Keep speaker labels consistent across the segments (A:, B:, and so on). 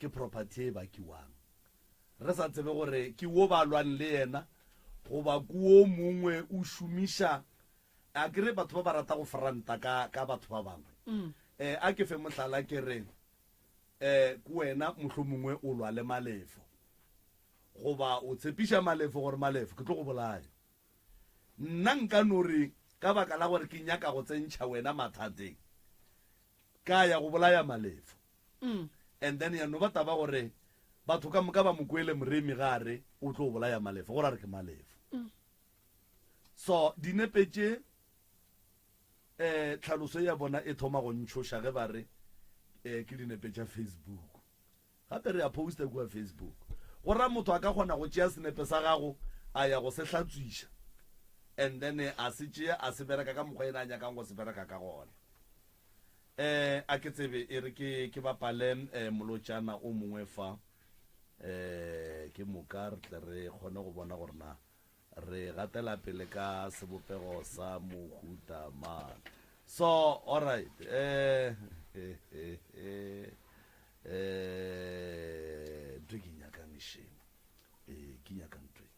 A: Ke property e bakiwang. Re sa tsebe gore ke wo ba lwang le yena goba ke wo mongwe o šomiša. A ke re batho ba ba rata go franta ka, ka batho ba bangwe. Um a ke fe mohlala ke re, um ke wena mohlomongwe o lwa le Malefo goba o tshepiša Malefo gore Malefo ke tlo go bolaya. Nna nka no re ka baka la gore ke nyaka go tsentšha wena mathateng, ka ya go bolaya Malefo. And then ya no ba taba gore batho ka moka ba mo kwele Moremi ga a re o tlo bolaya Malefo, gore a re ke Malefo. So dinepe tše um tlhaloso ya bona e thoma go ntšhoša ge ba re um ke dinepe tša Facebook. Gape re a posta kua Facebook. Go ra motho a ka kgona go tšea senepe sa gago a ya go se hlatswiša and then a se tšea a se bereka ka mokgwa yena a nyakang go se bereka ka gona. Eh, a ke tsebe e re ke ke bapale eh, molotšana o mongwe fa eh, ke moka re tle re kgone go bona gore na Re gatela pele ka sebopego sa mohuta mang. So, alright. Eh, eh, eh, eh, eh, ntho e ke nyakang shame. Eh, ke nyaka ntho e.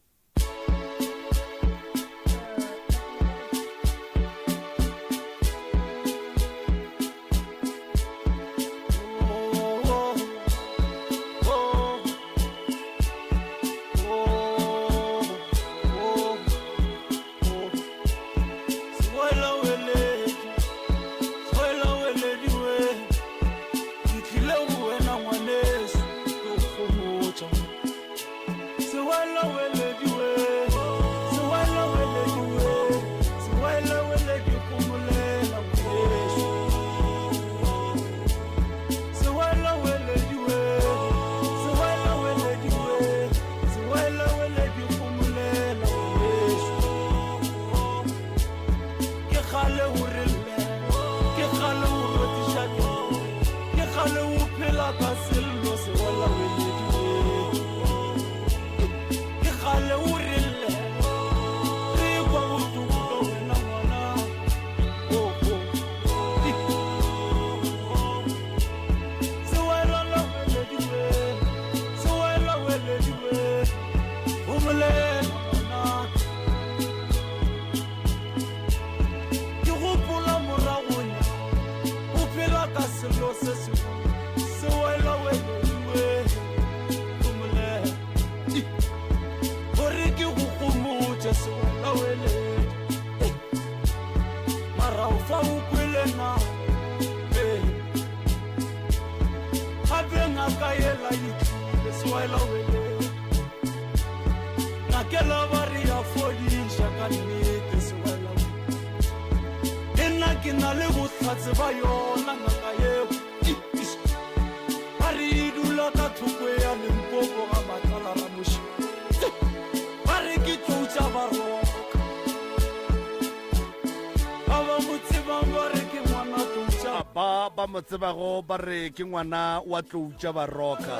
A: Ba ba mo tsebago ba re ke ngwana wa tlou tša baroka,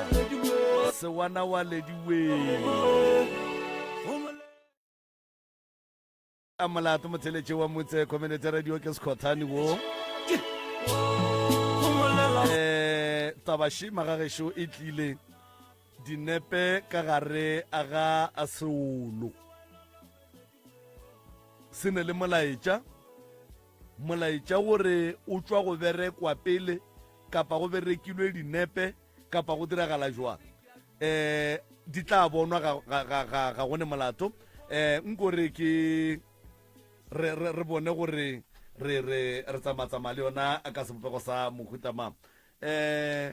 A: sewana wa lediweng. A molato motheletše wa motse community radio ke sekhothane wo. Eh, tabaši magagešo e tlile dinepe ka gare a ga a seolo. Se ne le molaetša. Molaetša gore o tšwa go berekwa pele kapa go berekilwe dinepe kapa go diragala jwang um di tla bonwa ga, ga, ga, ga, ga gone molato um nko re ke re, re, re bone gore re re re tsamatsamaya le yona ka sebopego sa mohuta mang um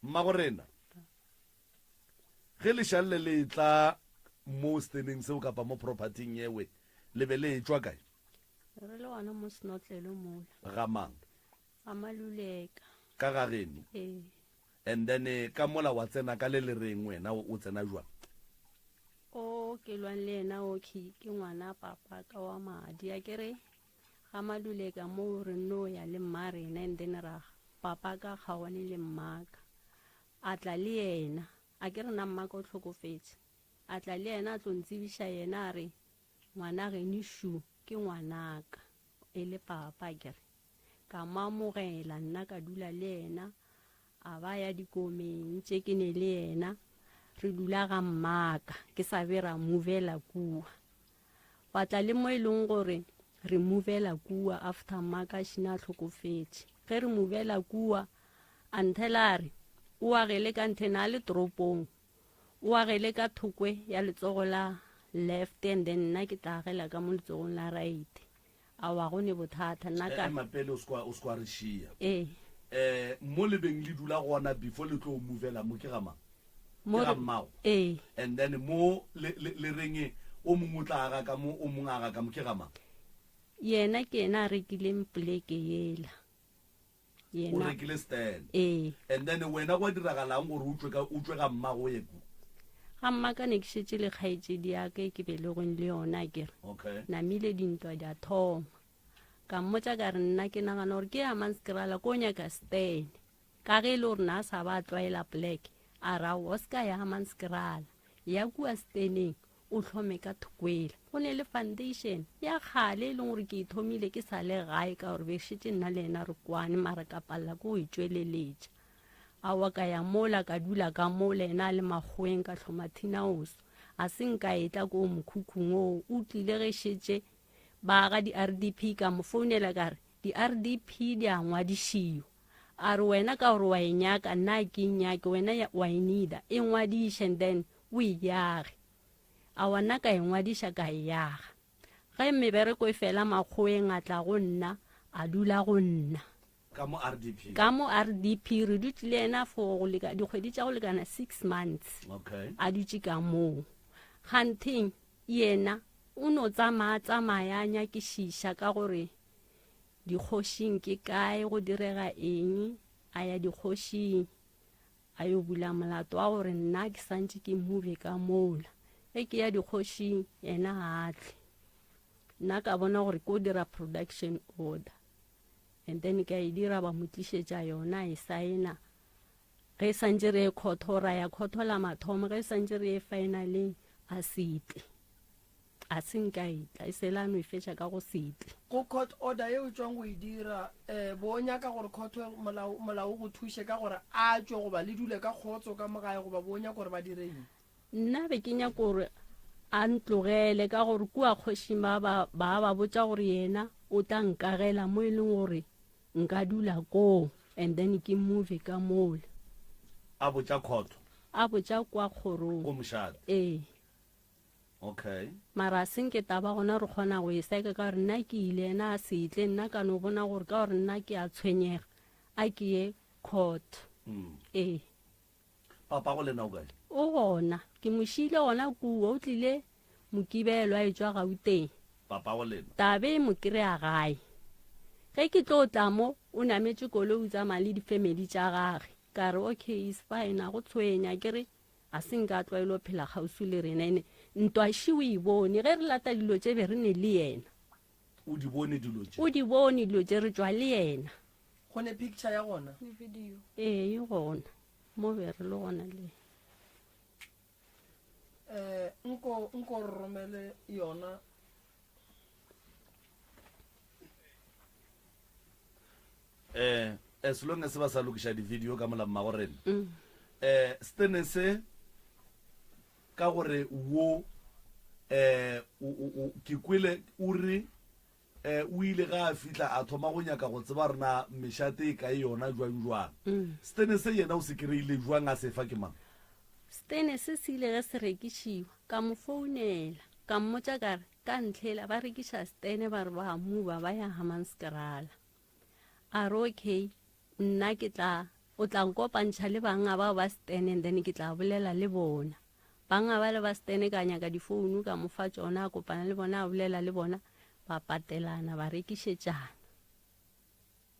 A: mmago rena ge lešalle le tla mo steneng seo kapa mo propertyng ewe le be le etšwa kae
B: Re le gona mo senotlelo mola.
A: Ga mang?
B: Ga Maluleka.
A: Ka ga geno?
B: Ee.
A: And then eh, ka mola wa tsena ka le le reng wena o tsena jwang?
B: O ke lwang le yena okay ke ngwana papa ka wa madi a ke re ga Maluleka mo re no ya le mma rena and then ra papa ka kgaone le mmaka a tla le yena a ke re na mmaka o tlhokofetse a tla le yena a tlo ntsebiša yena a re Ngwana geno šu ke ngwanaka, e le papa akere. Ka mo amogela nna ka dula le yena. A ba ya dikomeng tše ke ne le yena, re dula ga mmaka, ke sa be ra movela kua. Gwa tla le mo e leng gore re movela kua after mmaka a šina a hlokofetše. Ge re movela kua, a nthela a re, o agele ka nthe na le toropong, o agele ka thokwe ya letsogo la left and then nna ke tla agela ka mo letsogong la right. Aowa go ne bothata nna ka.
A: Ema pele o se o se wa re šia.
B: Ee.
A: Eh mo le beng le dula gona before le tlo movela mo ke ga mang?
B: Mo
A: Ke ga mmago.
B: Ee.
A: And then mo le le le reng o mongwe o tla aga ka mo o mongwe a aga ka mo ke ga mang?
B: Yena ke yena a rekileng poleke yela.
A: O
B: Yena.
A: rekile stand.
B: Ee.
A: And then wena gwa diragalang gore o tšwe ka o tšwe ga mmago o ye ko?
B: Ga mmaka ne ke šetše le kgaetšedi ya ka e ke belegweng le yona akere.
A: Okay.
B: Namile dintwa di a thoma. Ka mmotša ka re nna ke nagana gore ke ya Manskrala ko nyaka stand. Ka ge e le gore na a sa ba a tlwaela poleke, a re aowa o se ka ya Manskrala. Ya kua staneng o hlome ka thokwela. Go ne le foundation ya kgale e leng gore ke e thomile ke sa le gae ka gore be šetše nna le yena re kwane mara ka palela ke go e tšweleletša. Aowa ka ya mola ka dula ka mola yena a le makgoweng ka hloma thinaoso. A se nka etla ko mokhukhung oo o tlile ge šetše ba aga di-RDP ka mo founela ka re di-RDP di a ngwadišiwa. A re wena ka gore wa e nyaka nna a ke e nyake wena wa e needa e ngwadiše and then o e yage. Aowa nna ka e ngwadiša ka e yaga. Ge mebereko e fela makgoweng a tla go nna a dula go nna.
A: Ka mo RDP?
B: Ka mo RDP re dutše le yena for go leka dikgwedi tša go lekana 6 months.
A: Okay.
B: A dutše ka moo. Kgantheng yena o no tsamaya tsamaya a nyakišiša ka gore dikgošing ke kae go direga eng a ya dikgošing a yo bula molato wa gore nna ke santše ke move ka mola ge ke ya dikgošing yena ga a tle nna ka bona gore ko dira production order and then ka e dira ba mo tlišetša yona e saena ge santše re ye khotho ra ya khotho la mathomo ge santše re ye finaleng a se tle a se nka e tla e sela no e fetša ka go se tle.
C: Go court order ye o tšwang go e dira um bo o nyaka gore court molao molao o go thuše ka gore a tšwe goba le dule ka kgotso ka mo gae goba bo o nyaka gore ba dire eng?
B: Nna be ke nyaka gore a ntlogele ka gore kua kgošing ba ba ba ba botša gore yena o tla nkagela mo e leng gore nka dula koo and then ke move ka mola.
A: A botša court?
B: A botša kwa kgorong.
A: Ko mošate?
B: Ee.
A: Okay.
B: Mara a se nke taba gona re kgona go e seka ka gore nna ke ile yena a se tle nna ka no bona gore ka gore nna ke a tshwenyega a ke ye court.
A: Mm.
B: Ee.
A: Papa go lena o kae?
B: O gona ke mo šiile gona kua o tlile Mokibelo a etšwa Gauteng.
A: Papa go lena.
B: Tabe e mo kry-a gae. Ge ke tlo tla mo o nametše koloi o tsamaya le di-family tša gage. Ka re okay is fine a go tshwenya ke re A se nka a tlwaelo phela kgauswi le rena. Ene ntwa še o e bone. Ge re lata dilo tše be re ne le yena.
A: O di bone dilo tše.
B: O di bone dilo tše re tšwa le yena.
C: Go ne picture ya gona?
D: Le video.
B: Ee, e gona. Mo be re le gona le.
C: Eh, nko nko re romele yona.
A: Eh, as long as ba sa lokiša di-video ka mola mmago rena mm. eh stene se ka gore wo eh ke kwele o re eh o ile ga a fihla a thoma go nyaka go tseba rena mešate e kae yona jwang jwang mm. stene se yena o se kry-ile jwang a sefa ke mang
B: stene se se ile ge se rekišiwa ka mo founela ka mmotša ka re ka ntlhela ba rekiša stene ba re ba muba ba ya Hammanskraal A re, Okay, nna ke tla, o tla nkopantšha le banga bao ba Stan and then ke tla bolela le bona. Banga bale ba Stan ka nyaka difounu ka mo fa tšona, a kopana le bona, a bolela le bona, ba patelana, ba rekišetšana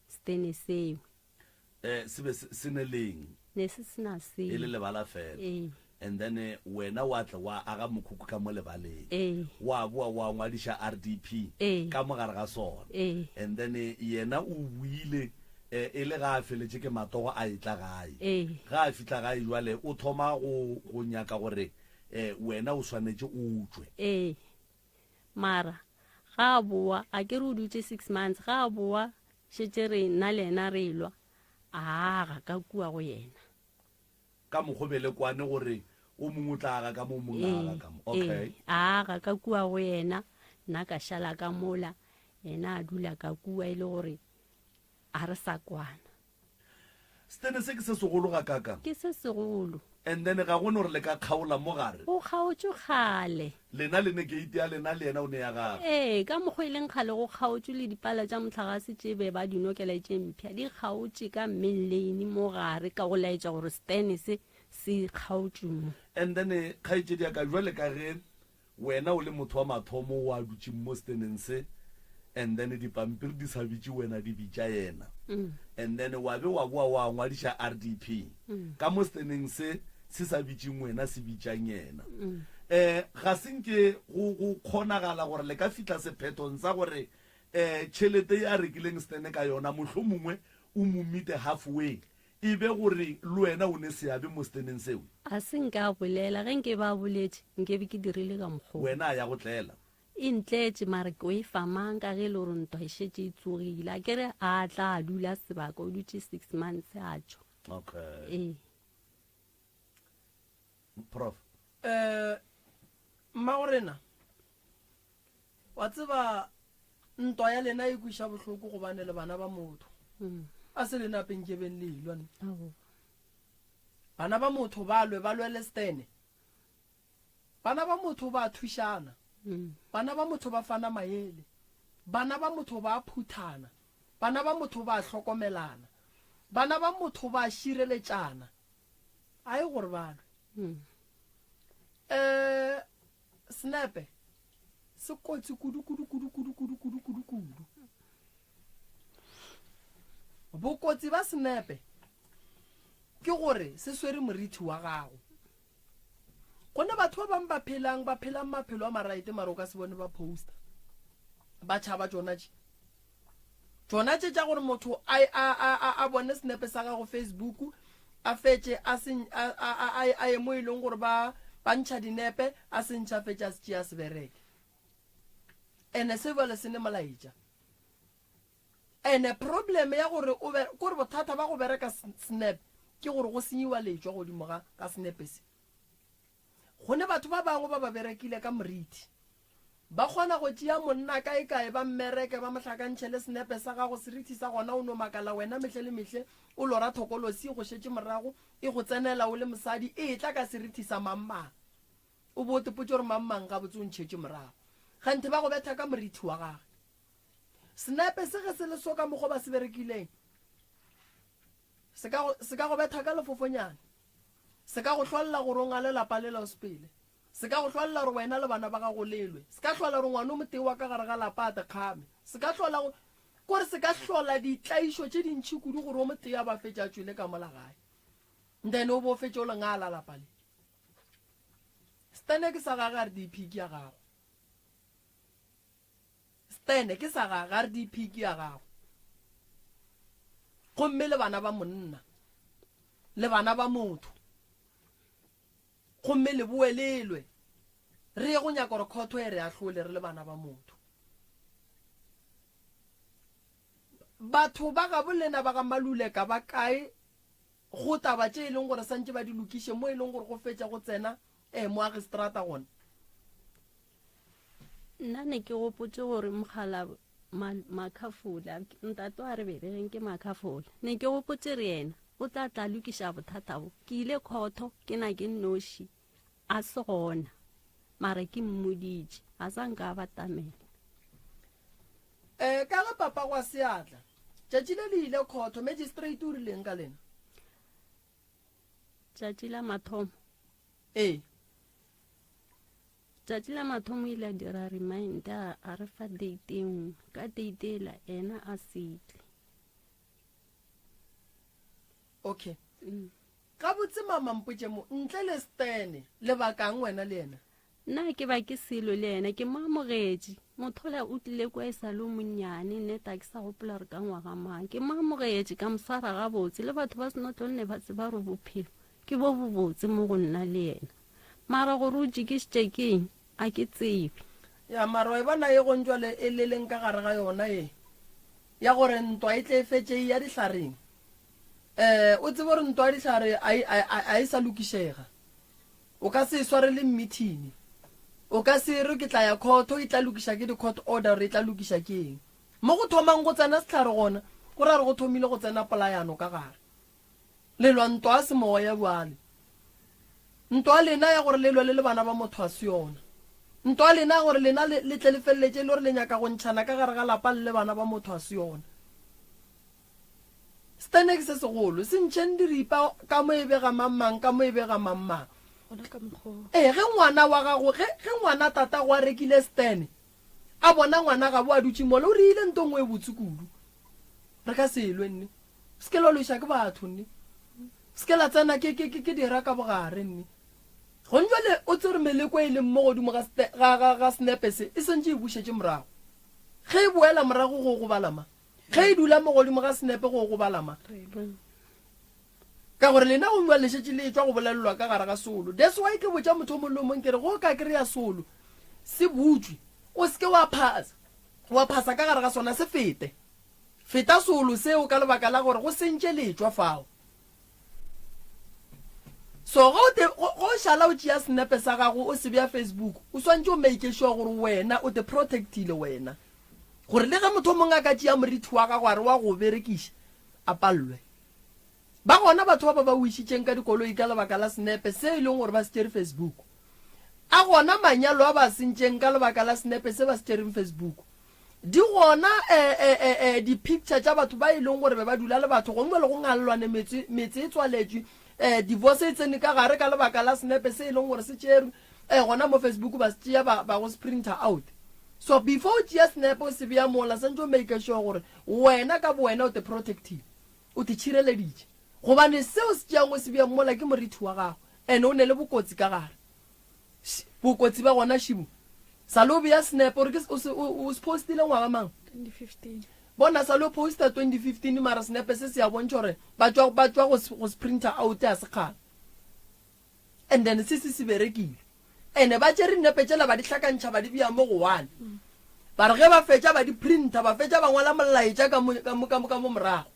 B: Stan seo.
A: Eh, se be se ne leng?
B: Ne se se na selo.
A: E le lebala fela.
B: Ee.
A: And then eh, wena wa tla wa aga mokhukhu ka mo lebaleng.
B: Ee.
A: Wa boa wa ngwadiša RDP
B: Ee.
A: ka mo gare ga sona.
B: Ee.
A: And then eh, yena o boile eh, e le ga a feletše ke matogo a etla gae.
B: Ee.
A: Ga a fihla gae jwale o thoma go go nyaka gore eh, wena o swanetše o tšwe.
B: Ee. Mara ga a boa, a ke re o dutše 6 months, ga a boa šetše re nna le yena re elwa. A aga ka kua go yena.
A: Ka mokgo be le kwane gore o mongwe o tla aga ka mo, o mongwe a aga ka mo. Okay.
B: Ee, a aga ka kua go yena, nna ka šala ka mola, yena a dula ka kua e le gore a re sa kwana.
A: Stene se ke se segolo gakaakang?
B: Ke se segolo.
A: And then ga go no re le ka kgaola mo gare.
B: Go kgaotšwe kgale.
A: Lena le ne keiti ya lena le yena o ne ya gagwe.
B: Ee, ka mokgwa e leng kgale go kgaotšwe le dipala tša mohlagase tše be ba di nokela tše mpsha di kgaotše ka main lane mo gare ka go laetša gore stene se se kgaotšwe mo.
A: And then kgaetšedi ya ka jwale ka ge Wena o le motho wa mathomo o a dutšeng mo steneng se, and then dipampiri di sa bitše wena di bitša yena, and then wa be wa boa wa ngwadiša RDP ka mo steneng se se sa bitšeng wena se bitšang yena. Um ga se nke go go kgonagala gore le ka fihla sephethong sa gore um tšhelete ye a rekileng stene ka yona mohlomongwe o mo meete halfway E be gore le wena o ne seabe mo seteneng seo?
B: A se nke a bolela. Ge nke be a boletše, nke be ke dirile ka mokgwa wo.
A: Wena a ya go tlela.
B: E ntletše, mara ke o e fa mang ka ge e le gore ntwa e šetše e tsogile? A ke re a tla a dula sebaka, o dutše six months a tšwa.
A: Okay.
B: Ee.
A: Prof.
C: Eh, mmagorena, Wa tseba, ntwa ya lena e kweša bohloko gobane le bana ba motho. A se le napeng ke beng le elwa ne. Bana ba motho ba lwe, ba lwele stene. Bana ba motho ba thušana. Bana ba motho ba fana maele. Bana ba motho ba phuthana. Bana ba motho ba hlokomelana. Bana ba motho ba šireletšana. A e gore ba lwe. Um Senepe se kotsi kudu kudu kudu kudu kudu kudu kudu kudu. Bokotsi ba senepe ke gore se swere morithi wa gago. Go ne batho ba bangwe ba phelang ba phelang maphelo a maraete mara o ka se bone ba poster. Ba tšhaba tšona tše. Tšona tše tša gore motho a, a, a, a, a bone senepe sa gago Facebook, a fetše a se, a, a, a, a ye mo e leng gore ba, ba ntšha dinepe, a se ntšha fetše a se tšea a se bereke. Ene se bjale se ne molaetša. Ene problem ya gore o be, kore bothata ba go bereka snap ke gore go senyiwa letšwa godimo ga, ga senepe se. Go ne batho ba bangwe ba ba berekile ka moriti. Ba kgona go tšea monna kaekae ba mmereke ba mo hlakantšhe le senepe sa gago serithi sa gona o no makala wena mehle le mehle o lora thokolosi e go šetše morago e go tsenela o le mosadi e etla ka serithi sa mangmang o bo o tepotše gore mangmang gabotse o ntšhetše morago kganthe ba go betha ka morithi wa gage. Senepe se ge se le so ka mokgwa ba se berekileng se ka go se ka go betha ka lefofonyane se ka go hlolela gore o ngale lapa lela o sepele. Se ka go hlolela gore wena le bana ba gago le lwe. Se ka hlola gore ngwana o motee wa ka gare ga lapa a te kgame. Se ka hlola go, kore se ka hlola ditlaišo tše dintši kudu gore o motee a ba fetše a tšwele ka mola gae. Then o bo fetše o le ngala lapa le. Stene ke sa gage a re DP ke ya gago. Stene ke sa gage a re DP ke ya gago. Gomme le bana ba monna. Le bana ba motho. Gomme le boe le lwe. Re ye go nyaka gore khotho e re ahlole re le bana ba motho. Batho ba gabo lena ba ga Maluleka ba kae go taba tše e leng gore santše ba di lokiše mo e leng gore go fetša go tsena eh, moagistrata gona?
B: Nna ne ke gopotše gore mogala Makhafola, ntate wa re belegeng ke Makhafola. Ne ke gopotše re yena o tla tla lokiša bothata bo. Ke ile khotho ke na ke nnoši, a se gona, mara ke mmoditše, a sa nka a batamela.
C: Um ka ge papa gwa seatla, tšatši le le ile khotho, magistrate o rileng ka lena?
B: Tšatši la mathomo.
C: Ee.
B: Tšatši la mathomo ile a dira remind a, a re fa date e nngwe. Ka date ela ena a se tle.
C: Okay. Gabotse mama mpotše mo, ntle le Stene, le bakang wena le yena?
B: Nna ke ba ke selo le yena, ke mo amogetše. Motho ola o tlile kwa e sa le o monnyane, nnete ga ke sa gopola gore ka ngwaga mang. Ke mo amogetše, ka mo swara gabotse, le batho ba senotlong ne ba tseba gore bophelo ke bo bobotse mo go nna le yena. Mara gore o tšikišitše ke eng, a ke tsebe.
C: Ya, mara wa e bona ye gong jwale e le leng ka gare ga yona ye, ya gore ntwa e tle e fetše e ya dihlareng. Um o tsebe gore ntwa ya dihlare a e, a, a, a e sa lokišega. O ka se e swarele mmithini. O ka se re ke tla ya khotho e tla lokiša ke di-court order gore e tla lokiša ke eng. Mo go thomang go tsena sehlare gona, go ra gore go thomile go tsena polayano ka gare. Le lwa ntwa ya semoya bjale. Ntwa ya lena ya gore le lwe le le bana ba motho ga se yona. Ntwa ya lena ya gore lena le, le tle le feleletše e le gore le nyaka go ntšhana ka gare ga lapa le le bana ba motho ga se yona. Setene ke se segolo, se ntšheng diripa ka mo e be ga mang mang, ka mo e be ga mang mang.
D: Gona ka mokgwa wo.
C: Ee, ge ngwana wa gago, ge, ge ngwana tatago a rekile setene, a bona ngwana gabo a dutše mola, o rile nto nngwe e botse kudu. Re ka se lwe nne. Se ke la lweša ke batho nne. Se ke la tsena ke, ke, ke, ke dira ka bogare nne. Gong jwale o tsere meleko e leng mo godimo ga, ga, ga, ga senepe se, e santše e bušetše morago. Ge e boela morago go gobala ma. Ge e dula mo godimo ga senepe go gobala ma. Ka gore lena go bua le šetše le etšwa go bolelelwa ka gare ga solo. That's why ke botša motho o mongwe le o mongwe ke re go ka kry-a solo se butšwe o se ke wa phasa wa phasa ka gare ga sona se fete. Feta solo seo ka lebaka la gore go sentše letšwa fao. So ge o te go o šala o tšea senepe sa gago o se bea Facebook o swantše o make sure gore wena o te protectile wena. Gore le ge motho o mongwe a ka tšea morithi wa gago a re wa go o berekiša, a pallwe. Ba gona batho ba ba ba wišitšeng ka dikoloi ka lebaka la senepe se e leng gore ba se tšere Facebook. A gona manyalo a ba a sentšeng ka lebaka la senepe se ba se tšereng Facebook. Di gona di-picture tša batho ba e leng gore be ba dula le batho gongwe le go ngallwane metse, metse e tswaletšwe, divorce e tsene ka gare ka lebaka la senepe se e leng gore se tšerwe gona mo Facebook ba se tšea ba, ba go se printer out. So before o tšea senepe o se bea mola santše o make sure gore wena ka bowena o te protectile, o te tšhireleditše. Gobane seo se tšeang o se bea mola ke morithi wa gago and o ne le bokotsi ka gare. Bokotsi ba gona šibo. Sa le o bea senepe gore ke o se o se postile ngwaga mang?
D: 2015.
C: Bona sa le o posta 2015 mara senepe se se a bontšha gore ba tšwa ba tšwa go go se printer out a sekgala. And then se se se berekile. Ene ba tšere dinepe tšela ba di hlakantšha ba di bea mo go one. Ba re ge ba fetša ba di printer ba fetša ba ngwala molaetša ka mo ka mo ka mo ka mo morago.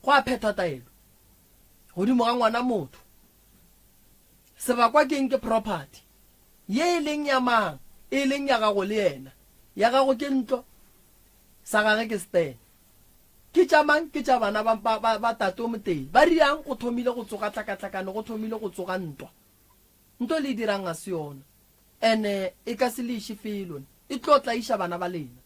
C: Go a phethwa taelo godimo ga ngwana motho. Sebakwa ke eng ke property ye e leng ya mang e leng ya gago le yena. Ya gago ke ntlo sa gage ke stand. Ke tša mang? Ke tša bana ba, ba, ba, ba tate o motee. Ba riang? Go thomile go tsoga tlhakatlhakano, go thomile go tsoga ntwa. Nto le e dirang ga se yona. Ene e ka se le iše felo. E tlo tlaiša bana ba lena.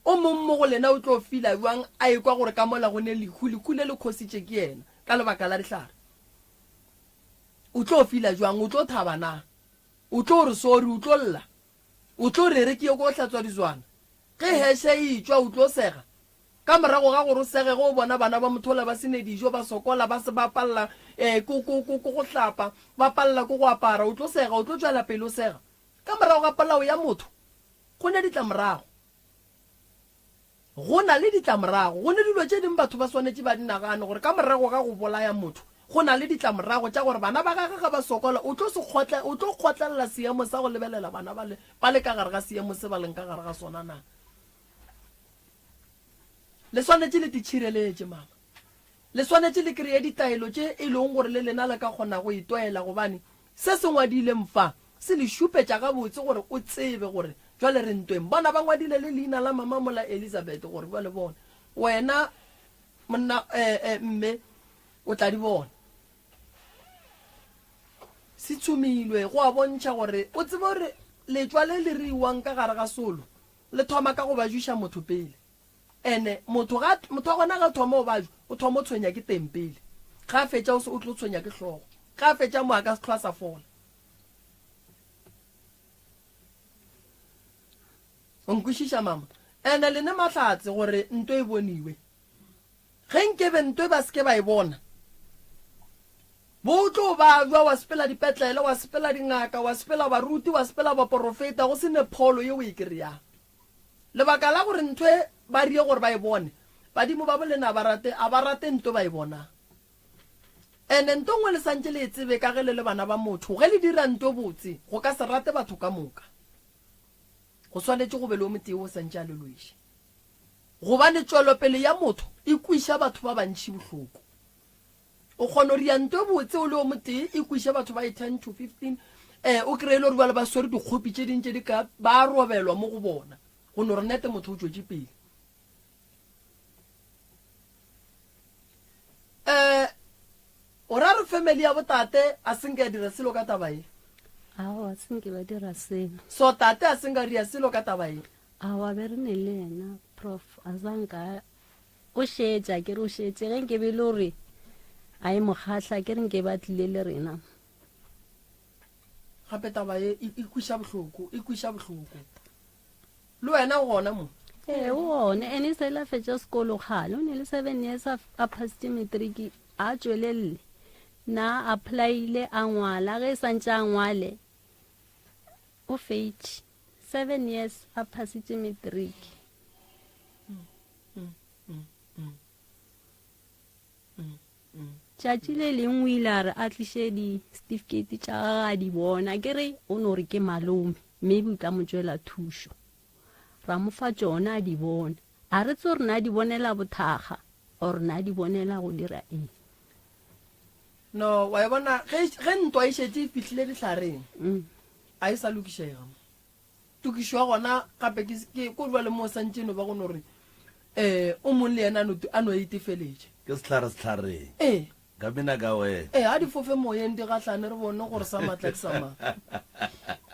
C: O mong mo go lena o tlo fila bjang a ekwa gore ka mola go ne lehu, lehu le le khositše ke yena ka lebaka la dihlare? O tlo fila bjang? O tlo thaba na? O tlo re sorry? O tlo lla? O tlo re re ke ye ko hlatswa dizwana? Ge heše e etšwa o tlo sega? Ka morago ga gore o sege ge o bona bana ba mothola ba se ne dijo, ba sokola, ba se ba palela eh, ko, ko, ko, ko go hlapa, ba palela ko go apara, o tlo sega, o tlo tšwela pele o sega. Ka morago ga polao ya motho, go ne ditlamorago. Go na le ditlamorago. Go ne dilo tše dingwe batho ba swanetše ba di nagane gore ka morago ga go bolaya motho, go na le ditlamorago tša gore bana ba gagwe ge ba sokola, o tlo se kgotle, o tlo kgotlelela seemo sa go lebelela bana ba le, ba le ka gare ga seemo se ba leng ka gare ga sona na. Le swanetše le titšhireletše, mama. Le swanetše le kreye ditaelo tše e lego gore le lena le ka kgona go itwaela gobane se se ngwadileng fa se le šupetša gabotse gore o tsebe gore jwale re ntweng. Bona ba ngwadile le leina la mama mola Elizabeth gore bjale bona wena monna eh, eh, mme o tla di bona. Se tshumilwe go a bontšha gore o tsebe gore letšwa le le riwang ka gare ga solo le thoma ka go bajuša motho pele. Ene motho ga motho wa gona ga thoma o bajwa, o thoma o tshwenya ke teng pele. Ga a fetša o se o tlo tshwenya ke hlogo. Ga a fetša mo a ka se hlwa sa fola. O nkwešiša mama? Ene le ne mahlatse gore nto e boniwe. Ge nkebe nto e ba se ke ba e bona, bo tlo bajwa wa sepela dipetlele, wa sepela dingaka, wa sepela baruti, wa sepela baporofeta, go se ne pholo ye o e kry-ang. Lebaka la gore ntho e ba rie gore ba e bone, badimo ba bolena ba rate, a ba rate nto ba e bonang. Ene nto nngwe le santše le e tsebe ka ge le le bana ba motho, ge le dira nto botse, go ka se rate batho ka moka. Go swanetše go be le o motee o santše a le lweše. Gobane tšwelopele ya motho e kwiša batho ba bantši bohloko. O kgona go ria nto e botse o le o motee e kwiše batho ba e 10 to 15 eh o kry-e le gore bjale ba swere dikgopi tše ding tše di ka ba robelwa mo go bona go no re nete motho o tšwetše pele. Eh o ra re family ya botate a se nke ya dira selo ka taba ye?
B: Aowa, se nke ba dira selo.
C: So tate a se nka ria selo ka taba ye?
B: Aowa, be re ne le yena prof a sa nka O šetše, a ke re o šetše. Ge nke be e le gore a e mo kgahla, ke re nke ba tlile le rena.
C: Gape taba ye e, e kwiša bohloko, e kwiša bohloko. Le wena o gona mo?
B: Ee, o gona. Ene e sa ile a fetša sekolo kgale, o ne le seven years a, a phasitše matric, a tšwelelle. Na applyile, a ngwala, ge e santše a ngwale, o fetše. Seven years a phasitše matric. Tšatši le lengwe o ile a re a tliše di-certificate tša gage a di bona. Ke re o no re ke malome, maybe o tla mo tšwela thušo. Ra mo fa tšona a di bona. A re tse gore na di bonela bothakga or na di bonela go dira eng.
C: No, wa e bona ge ge ntwa e šetše e fihlile dihlareng. A e sa lokišega. Tokišo ya gona gape ke ke ko jwale mo santše no ba go no re eh o mong le yena a no a no itefeletše.
A: Ke sehlare sehlareng.
C: Ee.
A: Ka bina ka wena.
C: Ee, a di fofe moyeng di gahlane re bone gore sa matla ke sa mang.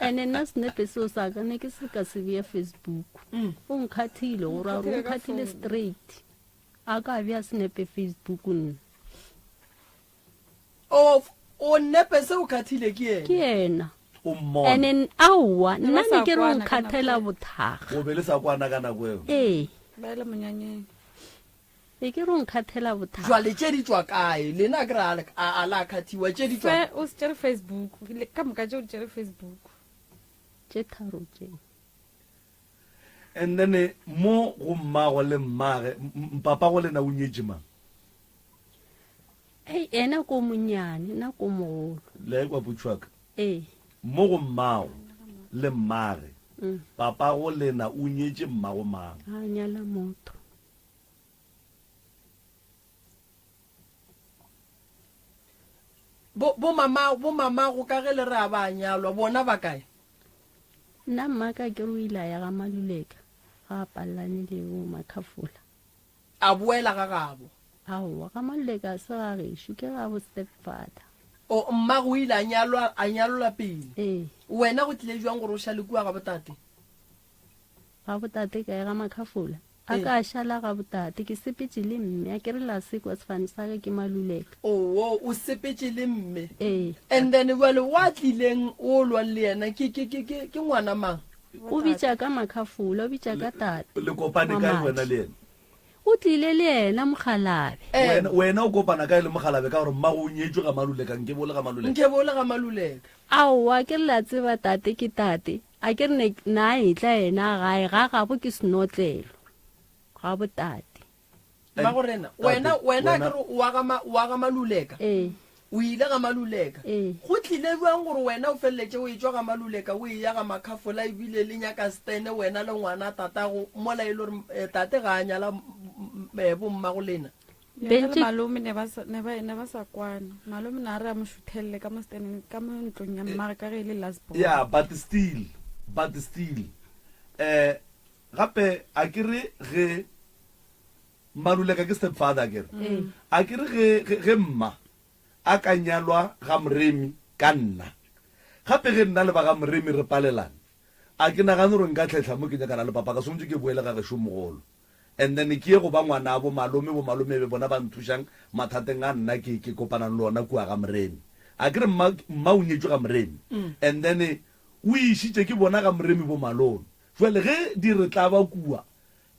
B: Ene nna senepe seo sa ka ne ke se ka se bea Facebook. O nkhathile gore a re o nkhathile straight. A ka bea senepe Facebook nna.
C: O o nepe se o khathile ke yena.
B: Ke yena.
A: O mmona.
B: Ene aowa
D: Ne
B: nna
D: ba
B: ne
D: sa
B: ke re o
D: kwana ka nako
B: nkhathela
D: eo.
B: bothakga.
A: O be le sa kwana ka nako eo.
B: Ee.
D: Ba ile monyanyeng.
B: Be ke re o nkhathela bothakga.
C: Jwale tše di tšwa kae? Lena a ke re a le a la khathiwa tše di tšwa.
D: Fe o se tšere Facebook. Le ka moka tše o di tšere Facebook.
B: Tše tharo tše.
A: And then mo go mmago le mmage, papago lena o nyetše mang?
B: Ei, ena ko monnyane, nna ko mogolo.
A: Le kwa Putšwaka?
B: Ee.
A: Mo go mmago le mmage, papago lena o nyetše mmago mang?
B: A nyala motho.
C: Bo, bo mama, bo mamago ka ge le re a ba nyalwa, bona ba kae?
B: Nna mmaka ke re o ile a ya ga Maluleka, ga a pallane le bo Makhafola.
C: A boela ga gabo.
B: Aowa, ga Maluleka a se ga gešo, ke ga bo stepfather.
C: O, mmago o ile a nyalwa, a nyalolwa pele.
B: Ee.
C: Wena go tlile bjang gore o šale kua ga botate?
B: Ga botate kae, ga Makhafola? A
C: Ee.
B: ka šala ga botate, ke sepetše le mme, a ke re la sekwa sefane sa ge ke Maluleka.
C: Oo, o sepetše le mme.
B: Ee.
C: And then bjale wa tlileng o lwang le yena ke, ke, ke, ke, ke ngwana mang?
B: O bitša ka Makhafola, o bitša ka tate.
A: Le kopane kae wena le yena?
B: O tlile le yena mokgalabe.
A: Wena, wena o kopana kae le mokgalabe ka gore mmago o nyetšwe ga Maluleka, nke bo le ga Maluleka?
C: Nke bo le ga Maluleka.
B: Aowa, ke re le a tseba tate ke tate. A ke re ne, na etla yena gae, ga gabo ke senotlelo, ga bo tate.
C: Mmagorena, wena, wena a ke re o wa ga ma, o wa ga Maluleka?
B: Ee.
C: O ile ga Maluleka?
B: Ee.
C: Go tlile bjang gore wena o feleletše o etšwa ga Maluleka o eya ga Makhafola ebile le nyaka stene wena le ngwana tatago mola e le gore eh, tate ga a nyala eh, bommagolena?
D: Yena le malome ne ba sa, ne ba, ne ba sa kwane. Malome ne a re a mo šuthelele ka mo steneng, ka mo ntlong ya mmagwe ka ge e le last born.
A: Yeah, but still, but still, eh, gape a ke re ge Maluleka ke step father a ke re, a ke re ge, ge, ge mma a ka nyalwa ga Moremi ka nna, gape ge nna le ba ga Moremi re palelane, a ke nagane gore nka tlhehla mo ke nyakana le papa ka, swantše ke boele ga gešo mogolo. And then ke ye go ba ngwanabo malome, bo malome e be bona ba nthušang mathateng a nna ke, ke kopanang le ona kua ga Moremi. A ke re mma, mma o nyetšwe ga Moremi. And then o išitše ke bona ga Moremi bo malome. Jwale ge di re tlaba kua,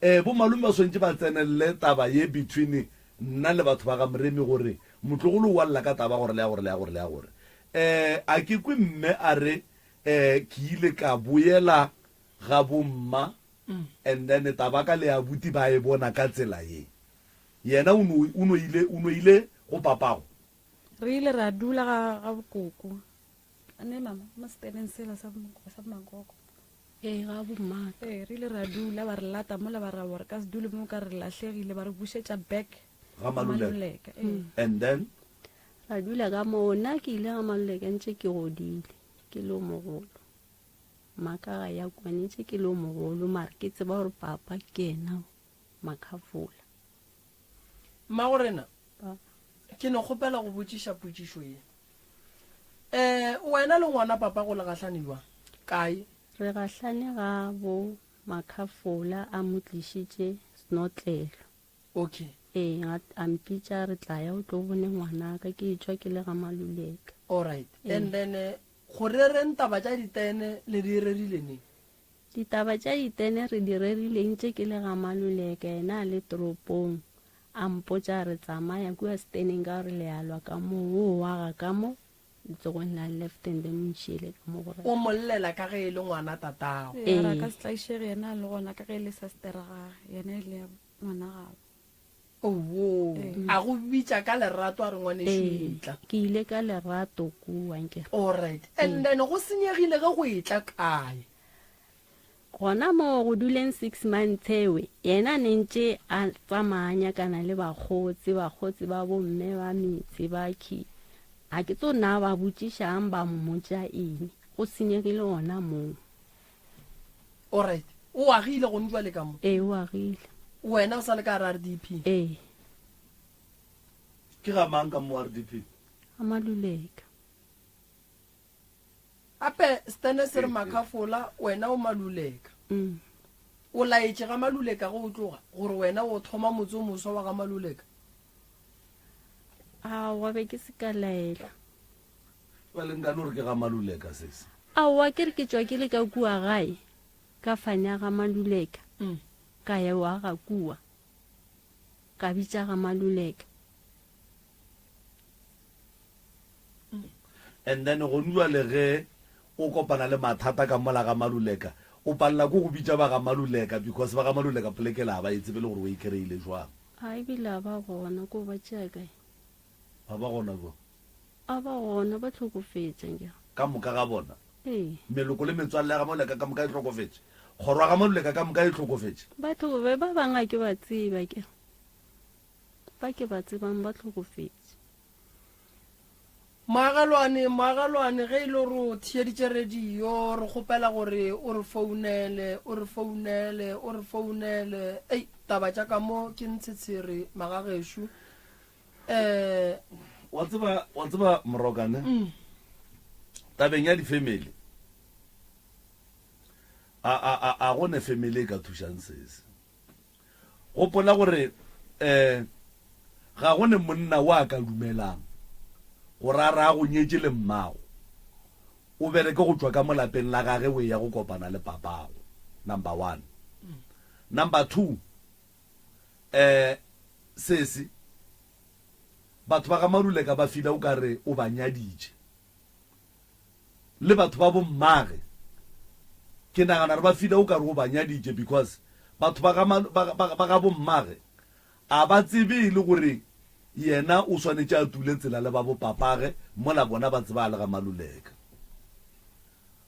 A: eh, bo malome ba swanetše ba tsenelele taba ye between nna le batho ba ga Moremi gore motlogolo o a lla ka taba gore le ya gore le ya gore le ya gore. Eh, a ke kwe mme a re, eh, ke ile ka boela ga bo mma And then taba ka le abuti ba e bona ka tsela ye. Yena o no, o no ile, o no ile go papago.
D: Re ile ra dula ga, ga bokoko. Ne mama, mo seteneng sela sa, sa bomakoko.
B: Ee, ga bommaka.
D: Ee, re ile ra dula, ba re lata mola ba ra gore ka se dule mo ka re lahlegile, ba re bušetša back.
A: Ga Maluleka.
D: Maluleka, ee.
A: And then?
B: Ra dula ka moo, nna ke ile ga Maluleka ntše ke godile, ke le o mogolo. Maka ga ya kua ne ntše ke le o mogolo, mara ke tseba gore papa ke yena Makhafola.
C: Mmagorena,
B: Papa.
C: ke no kgopela go botšiša potšišo ye. Um wena le ngwana papa go le gahlane bjang? Kae?
B: Re gahlane ga bo Makhafola a mo tlišitše snotlelo.
C: Okay.
B: Ee, a, a mpitša a re tlaya o tlo bone ngwanaka, ke etšwa ke le ga Maluleka.
C: Alright.
B: Ee.
C: And then eh, go rereng taba tša ditene le di rerile neng?
B: Ditaba tša ditene re di rerile ntše ke le ga Maluleka, yena a le toropong. A mpotša a re tsamaya kua steneng ka gore le a lwa ka mo, wo o aga ka mo letsogong la left and then o ntšiele ka mo go right.
C: O mo llela ka ge e le ngwana tatago.
D: Ee, a re a
B: Ee.
D: ka se tlaišege yena a le gona ka ge e le sestera gage, yena e le ya ngwana gabo.
C: Owoo,
D: Ee.
C: a go bitša ka lerato a re ngwanešu
B: Ee,
C: etla.
B: ke ile ka lerato kua nke.
C: Alright, and then go senyegile ge go etla kae?
B: Gona moo go duleng six months ewe, yena ne ntše a tsamaya a nyakana le bakgotsi, bakgotsi ba bomme ba metse ba khi. Ga ke tso na ba botšišang ba mmotša eng, go senyegile gona moo.
C: Alright, o agile gone jwale ka mo?
B: Ee, o agile.
C: Wena o sa le ka gare RDP?
B: Ee.
A: Ke ga mang ka mo RDP?
B: Ga Maluleka.
C: Gape Stene se re Makhafola, wena o Maluleka.
B: Mm.
C: O laetše ga Maluleka ge o tloga gore wena o thoma motse o moswa wa ga Maluleka?
B: Aowa, be ke se ka laela.
A: Bjale nka no re ke ga Maluleka sesi.
B: Aowa, ke re ke tšwa ke le ka kua gae, ka fane ya ga Maluleka,
C: Mm.
B: ka ya wa ga kua, ka bitša ga Maluleka.
A: And then gone jwale ge o kopana le mathata ka mola ga Maluleka, o palela ko go bitša ba ga Maluleka because ba ga Maluleka poleke la ba e tsebe le gore o e kry-ile jwang.
B: A ebile a ba gona, ko ba tšea kae?
A: Ba ba gona jwang?
B: A ba gona, ba hlokofetše nke.
A: Ka moka ga bona?
B: Ee.
A: Meloko le metswalle ya ga Maluleka ka moka e hlokofetše? Kgoro ya ga Maluleka ka moka e hlokofetše?
B: Ba hlokofetše, ba bangwe ga ke ba tsebe akere. Ba ke ba tsebang ba hlokofetše.
C: Moagelwane, moagelwane, ge e le gore o theeditše radio, re kgopela gore o re founele, o re founele, o re founele. Ei, taba tša ka mo ke ntshetshere, magagešo. Eh,
A: Wa tseba, wa tseba Morokane,
C: mm.
A: tabeng ya di-family, a, a, a, a go ne family e ka thušang sese. Gopola gore um ga go ne monna wa ka dumelang gore a re a go nyetše le mmago, o bereke go tšwa ka mo lapeng la gage o eya go kopana le papago, number one. Number two, um sesi, batho ba ga Maruleka ba fila o ka re o ba nyaditše. Le batho ba bo mmage ke nagana gore ba fila o ka re o ba nyaditše because batho ba ga ba ga bo mmage a ba tsebe e le gore yena o swanetše a tule tsela le ba bo papage mola bona ba tseba a le ga Maluleka.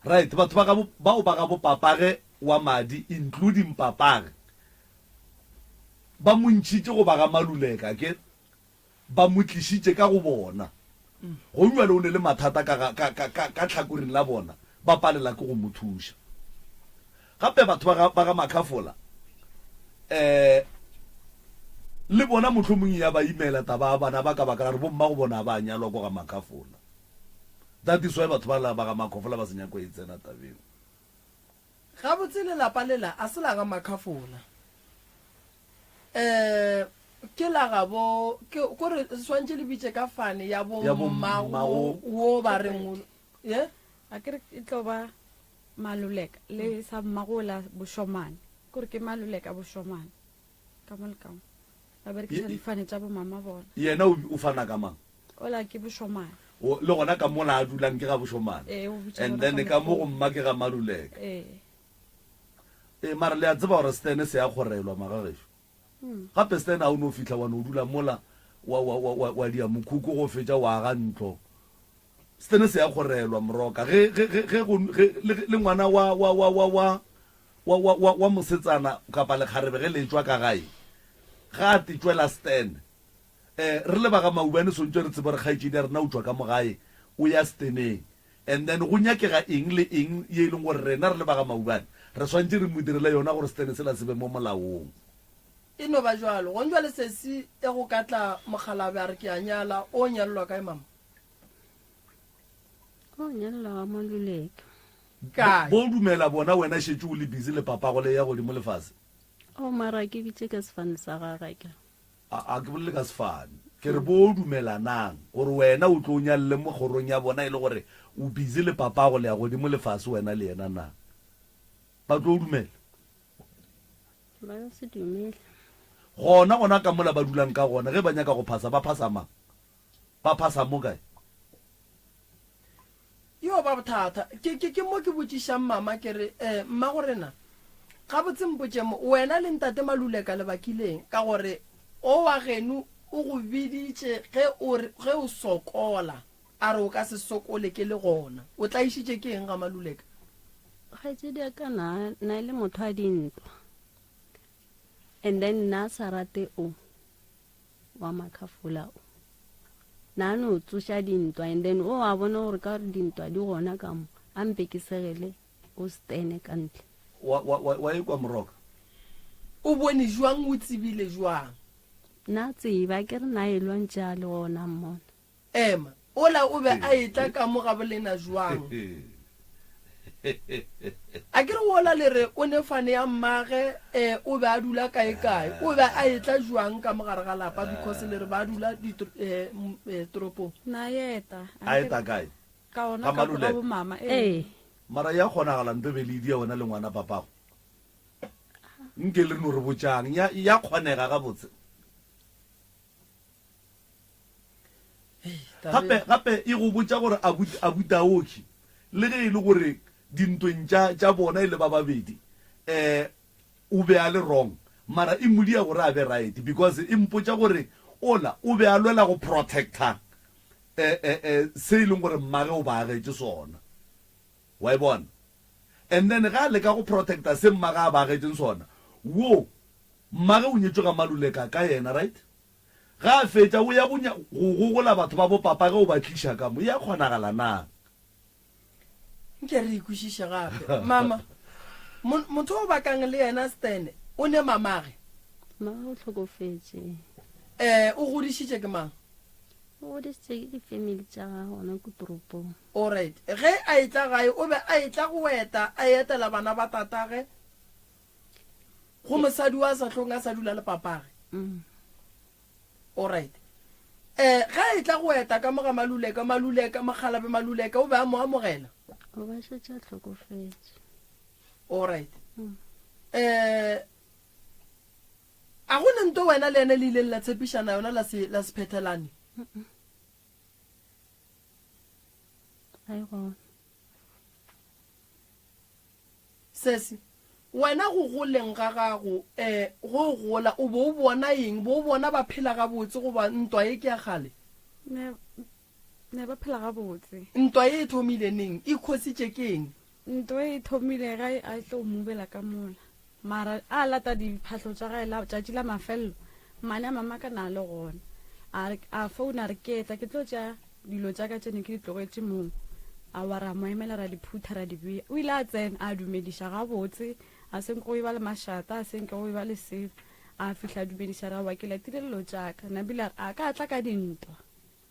A: Right, batho ba ga bao ba ga bo papage wa madi including papage ba mo ntšhitše go ba ga Maluleka ke Ba mo tlišitše ka go bona. Gong bjale o ne le mathata ka ga, ka, ka, ka, ka tlhakoring la bona, ba palela ke go mo thuša. Gape batho ba ga, ba ga Makhafola, eh, le bona mohlomong ya ba imela taba ya bana ba ka baka la gore bomma go bona ba nyalwa ko ga Makhafola. That is why batho ba la ba ga Makhofola ba se nyako e tsena tabeng.
C: Gabotse lelapa lela a se la ga Makhafola. Um ke la gabo ke kore swantše le bitše ka fane ya bo
A: Ya bo
C: mmago
A: mmago.
C: wo ba reng o- ye
D: A ke re e tlo ba Maluleka le sa mmago la Bošomane. Kore ke Maluleka Bošomane. Ka mo le ka mo. Ba berekiša
A: Ye-
D: difane tša bo mama bona.
A: Yena o, o fana ka mang?
D: Ola ke Bošomane.
A: O, le gona ka mola a dulang ke ga Bošomane.
D: Ee, o bitša
A: And
D: gona
A: then
D: ga
A: ka mo go
D: Mokgolo.
A: mma ke ga Maluleka.
D: Ee.
A: Ee, mara le a tseba gore Stene se a kgorelwa, magagešo. Gape Stene ga o no fihla wa no dula mola wa, wa, wa, wa, wa dia mokhukhu go fetša wa aga ntlo. Stene se a kgorelwa, moroka. Ge, ge, ge, ge go, ge, le, le ngwana wa, wa, wa, wa, wa, wa, wa, wa, wa mosetsana kapa lekgarebe ge le tšwa ka gae, ga a te tšwela Stene. Um re le ba ga Maubane swantšwe re tsebe gore kgaetšedi ya rena o tšwa ka mo gae o ya steneng and then go nyakega eng le eng ye e leng gore rena re le ba ga Maubane re swantše re mo direle yona gore stene sela se be mo molaong.
C: E no ba bjalo. Gong bjale sesi e go ka tla mokgalabje a re ke a nyala, o nyalelwa kae mama?
B: O nyalelwa ga Maluleka.
C: Kae?
A: Bo dumela bona wena šetše o le busy le papago le ya godimo le fase.
B: O mara ke bitše ka sefane sa gagwe akere.
A: A, a ke bolele ka sefane. Ke re bo dumelanang gore wena o tlo nyalele mo kgorong ya bona e le gore o busy le papago le ya godimo le fase wena le yena na? Ba tlo dumela?
B: Ba ka se dumele.
A: Gona gona ka mola ba dulang ka gona ge ba nyaka go phasa ba phasa mang? Ba phasa mo kae?
C: Yo ba bothata. Ke, ke, ke mo ke botšišang mama ke re, eh, mmagorena, gabotse mpotše mo, wena le ntate Maluleka le bakileng? Ka gore o wa geno o go biditše ge o re, ge o sokola, a re o ka se sokole ke le gona. O tlaišitše ke eng ga Maluleka?
B: Kgaetšedi ya ka na, na e le motho a dintwa. And then nna a sa rate o. wa makhafola o na a no tsoša dintwa and then o a bona gore ka gore dintwa di gona ka mo a mpe ke segele o stene ka ntle.
A: Wa, wa, wa, wa ekwa moroka?
C: O bone jwang o tsebile jwang?
B: Na tseba ke re na e lwantše a le gona mmona.
C: Ema, ola o be a etla ka mo gabolena jwang? A ke re wola le re o ne fane ya mmage, eh, o be a dula kae kae? O be a etla jwang ka mo gare ga lapa because le re ba dula ditro, eh, eh, toropong?
D: Na eta.
A: A eta kae?
D: Ka ona
A: Ga
D: ka
A: Maluleka?
D: ga bomama, ee.
B: Ee.
A: Mara ya kgonagala nto be le idia wena le ngwana papago? Nke le no re botšang, ya, ya kgonega gabotse? Gape, gape e go botša gore Abu, Abu Daoki, le ge e le gore dintweng tša, tša bona e le ba babedi, eh, o be a le wrong, mara e mo dia gore a be right, because e mpotša gore ola o be a lwela go protecta, eh, eh, eh, se e leng gore mmage o ba agetše sona. Wa e bona? And then ge a leka go protecta se mmage a ba agetšeng sona, wo, mmage o nyetšwe ga Maluleka ka yena, right? Ge a fetša, o ya go nya, go gogola batho ba bopapa ge o ba tliša ka mo. E a kgonagala na?
C: Nke re e kwešiše gape. Mama, mo, motho o bakang le yena Stan, o ne mamage?
B: Mama o hlokofetše.
C: Eh, o godišitše ke mang?
B: O godišitše ke di-family tša gagwe gona ko toropong.
C: Alright. Ge a etla gae, o be a etla go eta, a etela bana ba tatage? Go mosadi wa sa hlong a sa dula le papage.
B: Mm.
C: Alright. Eh, ge a etla go eta ka mo ga Maluleka, Maluleka, Mokgalabe Maluleka, o be a mo amogela?
B: O ba šetše a hlokofetše.
C: Alright.
B: Mm.
C: Eh, a go ne nto wena le yena le ileng la tshepišana yona la se, la se phethelane?
B: Mm-mm. Ga e gona.
C: Sesi, wena go goleng ga gago, eh, ge o gola, o be o bona eng? Be o bona ba phela gabotse goba ntwa ye ke ya kgale?
D: Ne, ne ba phela gabotse.
C: Ntwa ye e thomile neng? E khositše ke eng?
D: Ntwa e thomile ge a tlo mubela ka mola. Mara a lata diphahlo tša gae la tšatši la mafelelo, mmane a mama ka na le gona. A re, a founa a re ke etla ke tlo tšea dilo tša ka tše ne ke di tlogetše moo. A wa ra mo emela ra di phutha ra di bea. O ile a tsena a dumediša gabotse, a se nke go eba le mašata, a se nke go eba le selo. A fihla a dumediša ra wa ke latile dilo tša ka. Nabile a re a ka tla ka dintwa.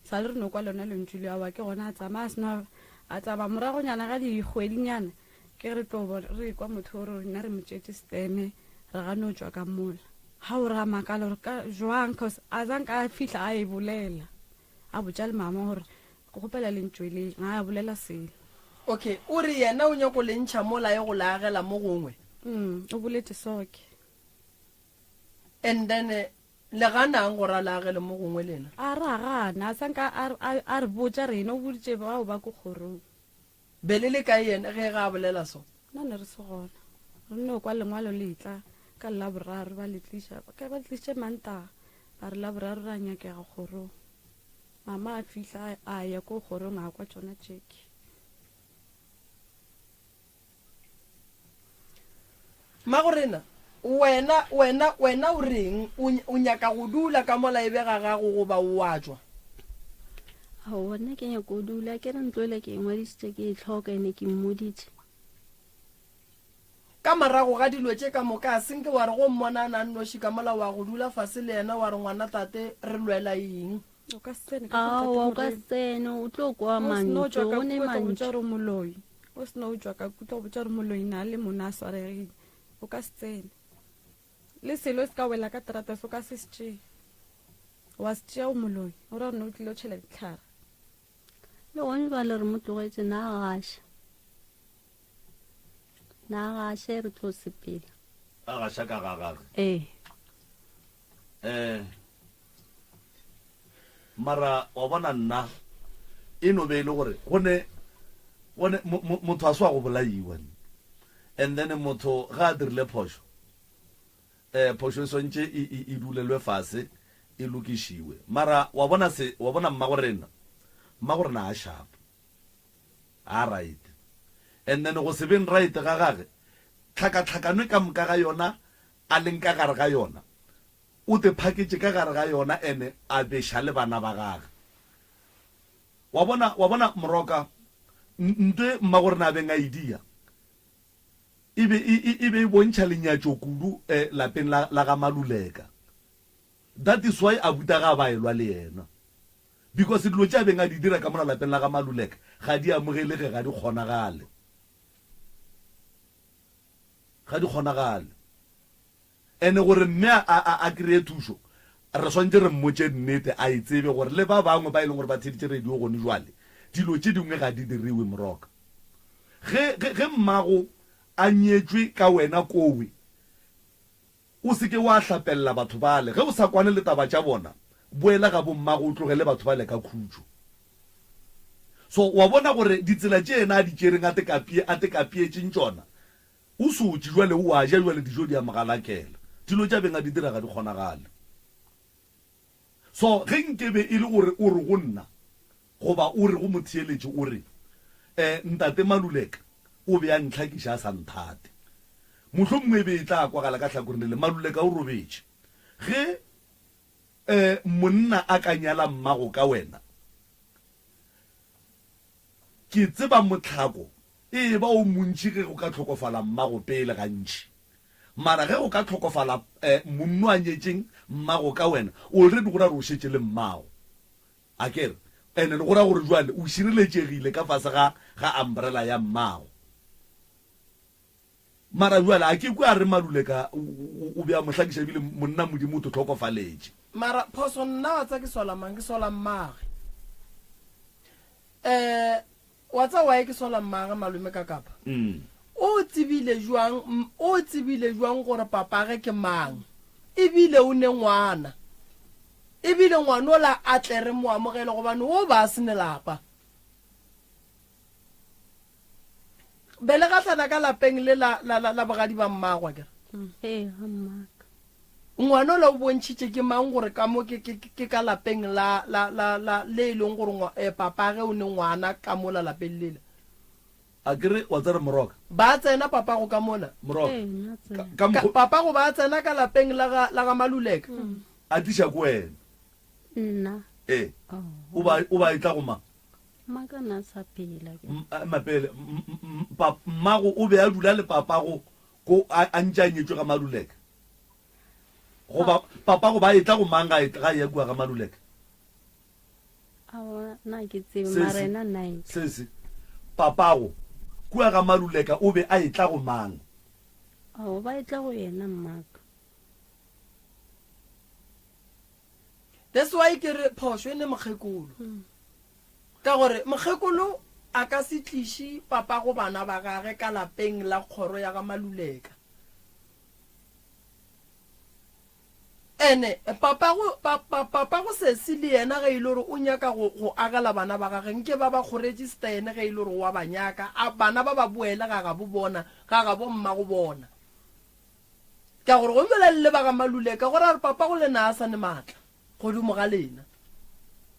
D: Sa le re no kwa lona lentšu leo, aowa ke gona a tsamaya a sena a tsamaya moragonyana ga dikgwedinyana ke re tlo bona re kwa motho o re rena re mo tšetše stene re gane o tšwa ka mola. Ga o re a makala gore ka jwang cause a zanka a fihla a e bolela a botša le mama gore ke kgopela le ntšweleng ga a bolela selo.
C: Okay, o re yena o nyako le ntšha mola ye go le agela mo gongwe?
D: O boletše soke.
C: And then Le ganang gore a le agele mo gongwe lena?
D: A re a gana, a sa nka a, a, a re botša rena, o boditše bao ba ko kgorong.
C: Be le le kae yena ge, ge a bolela so?
D: Nna ne re se gona. Re no kwa lengwalo le etla ka Laboraro, ba le tliša, ka ba le tlišitše Mantaga, ba re Laboraro ra nyakega kgorong. Mama a fihla, a, a ya ko kgorong a kwa tšona tšeke.
C: Mmagorena, Wena, wena, wena o reng? O, o nyaka go dula ka mola e be ga gago goba o a tšwa?
B: Aowa, nna ke nyaka go dula. Ke re ntlo ele ke e ngwadišitše ke e hloka ene ke mmoditše.
C: Ka morago ga dilo tše ka moka, a se nke wa re go mmona a na a nnoši ka mola wa go dula fase le yena wa re, Ngwana tate, re lwela eng?
D: O ka se tsene ka kua,
B: Aowa,
D: Tate
B: o ka
D: Moremi.
B: se tsene, o tlo kwa
D: O se no
B: mantšu,
D: tšwa ka
B: o ne
D: kua, tlo go botša
B: mantšu.
D: gore o moloi. O se no tšwa ka kua, tlo go botša gore moloi na le mona a swaregile. O ka se tsene. Le selo se ka wela ka terata se o ka se se tšee. Wa se tšea o moloi, o ra gore ne o tlile o tšhela ditlhare.
B: Le gone jwale re mo tlogetše na gaša. Na gaše re tlo sepela.
A: A gaša ka ga gage.
B: Ee.
A: Eh. Mara wa bona nna e no be e le gore go ne go ne motho a se wa go bolaiwa and then motho ga a dirile phošo um phošo e swantše e, e, e dulelwe fase e lokišiwe mara wa bona se wa bona mmago rena mmago rena a sharp a right and then go se beng right ga gage tlhakatlhakano ka moka ga yona a leng ka gare ga yona O te phaketše ka gare ga yona ene a beša le bana ba gage. Wa bona, wa bona, Moroka, ntwe mmagorena a beng a e dia, e be e, e, e be e bontšha lenyatšo kudu eh, lapeng la, la ga Maluleka. That is why abuta ga a ba elwa le yena. Because dilo tše a beng a di dira ka mola lapeng la ga Maluleka ga di amogelege, ga di kgonagale. Ga di kgonagale. Ene gore mme a, a, a kreye thušo, re swanetše re mmotše nnete, a e tsebe gore le ba bangwe ba e leng gore ba theeditše radio gone jwale, dilo tše dingwe ga di diriwe, Moroka. Ge, ge, ge mmago a nyetšwe ka wena kowe, o se ke wa hlapella batho bale. Ge o sa kwane le taba tša bona, boela ga bommago o tlogele batho bale ka khutšo. So, wa bona gore ditsela tše yena a di tšereng a te kapie, a te kapietšeng tšona, O sotše jwale, o a ja jwale, dijo di a mo galakela. Dilo tša beng a di dira ga di kgonagale. So ge nkebe e le gore o re go nna, goba o re go motheeletši o re, Eh, Ntate Maluleka o be a ntlhakiša a sa nthate. Mohlomongwe e be e tla kwagala ka hlakoreng le le, Maluleka o robetše. Ge, eh, monna a ka nyala mmago ka wena, Ke tseba mohlako e eba o montši ge go ka hlokofala mmago pele gantši. Mara ge go ka hlokofala monno a nyetšeng mmago ka wena, already go ra gore o šetše le mmago. Akere? And go ra gore jwale o šireletšegile ka fase ga ga umbrella ya mmago. Mara bjale a ke kwe a re Maluleka o be a mo hlakiša ebile monna Modimo o te hlokofaletše.
C: Mara phoso nna wa tsa ke sola mang ke sola mmage eh wa tsa why ke sola mmage malome ka kapa o tsebile jwang o tsebile jwang gore papage ke mang ebile o ne ngwana ebile ngwanola a tle re mo amogele gobane o ba a sene lapa. Be le gahlana ka lapeng le la, la, la, la bogadi ba mmago, akere?
B: Ee, ga mmaka.
C: Ngwana ola o bontšhitše ke mang gore ka mo ke, ke, ke ka lapeng la, la, la, la, le e leng gore ngwa, eh, papage o ne ngwana ka mola lapeng lela.
A: Akere wa tsere Moroka?
C: Ba tsena papago ka mola.
A: Moroka.
B: Ee, nna tsena.
A: Ka, ka mokgo.
C: Ka, papago ba tsena ka lapeng la ga, la ga Maluleka.
A: A tliša ko wena.
B: Nna.
A: Ee.
B: Oh.
A: O ba, o ba etla go mang?
B: Mmaka na sa phela ke.
A: Mapele, mmago o be a dula le papago ko a a ntše a nyetšwe ga Maluleka? Goba papago ba etla go mang ga e ga eya kua ga Maluleka?
B: Aowa, na ke tsebe, mara
A: Sesi,
B: ena nna etla.
A: sesi, papago kua ga Maluleka o be a etla go mang?
B: Aowa, ba etla go yena mmaka.
C: That's why ke re phošo e ne mokgekolo. Ka gore mokgekolo a ka se tliše papago bana ba gage ka lapeng la kgoro ya ga Maluleka. Ene papago, pa, pa, papago sesi le yena ge e le gore o nyaka go, go agela bana ba gage, nke ba ba kgoregister yene ge e le gore wa ba nyaka, a bana ba ba boele ga gabo bona, ga gabo mmago bona. Ka gore gomme la le ba ga Maluleka go ra gore papago lena a sa ne maatla godimo ga lena.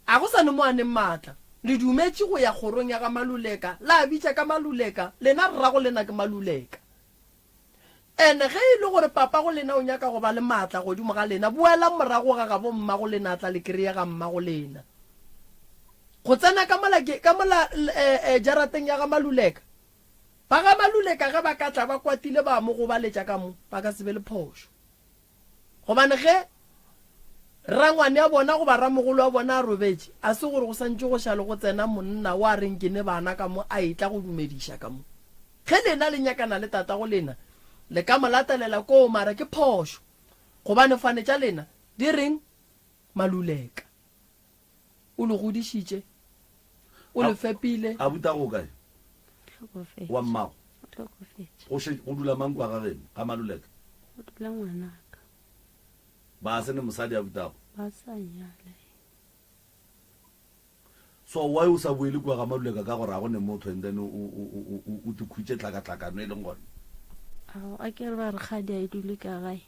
C: A go sa ne mo a neng maatla. Le dumetše go ya kgorong ya ga Maluleka, la bitša ka Maluleka, lena rrago lena ke Maluleka. Ene ge e le gore papago lena o nyaka go ba le maatla godimo ga lena, boelang morago ga gabo mmago lena a tla le kreye ga mmago lena. Go tsena ka mola ke, ka mola eh, eh, jarateng ya ga Maluleka. Ba ga Maluleka ge ba ka tla ba kwatile ba mo gobaletša ka mo, ba ka se be le phošo. Gobane ge rangwane ya bona goba ramogolo wa bona a robetše, a se gore go santše go šale go tsena monna wa reng ke ne bana ka mo a etla go dumediša ka mo. Ge lena le nyakana le tatago lena, le ka mo latelela koo mara ke phošo, gobane fane tša lena di reng Maluleka. O le godišitše, o le fepile.
A: Abuti ago o kae?
B: Hlokofetše.
A: Wa mmago?
B: O hlokofetše.
A: Go še, go dula mang kua ga geno, ga Maluleka?
B: Go dula ngwanaka.
A: Ba se ne mosadi abuti ago?
B: Ba sa nyala.
A: So why o sa boele kua ga Maluleka ka gore ga go ne motho and then o, o, o, o, o tikhutše tlhakatlhakano e leng gona?
B: Ao, a ke re ba re kgadi a e dule ka gae.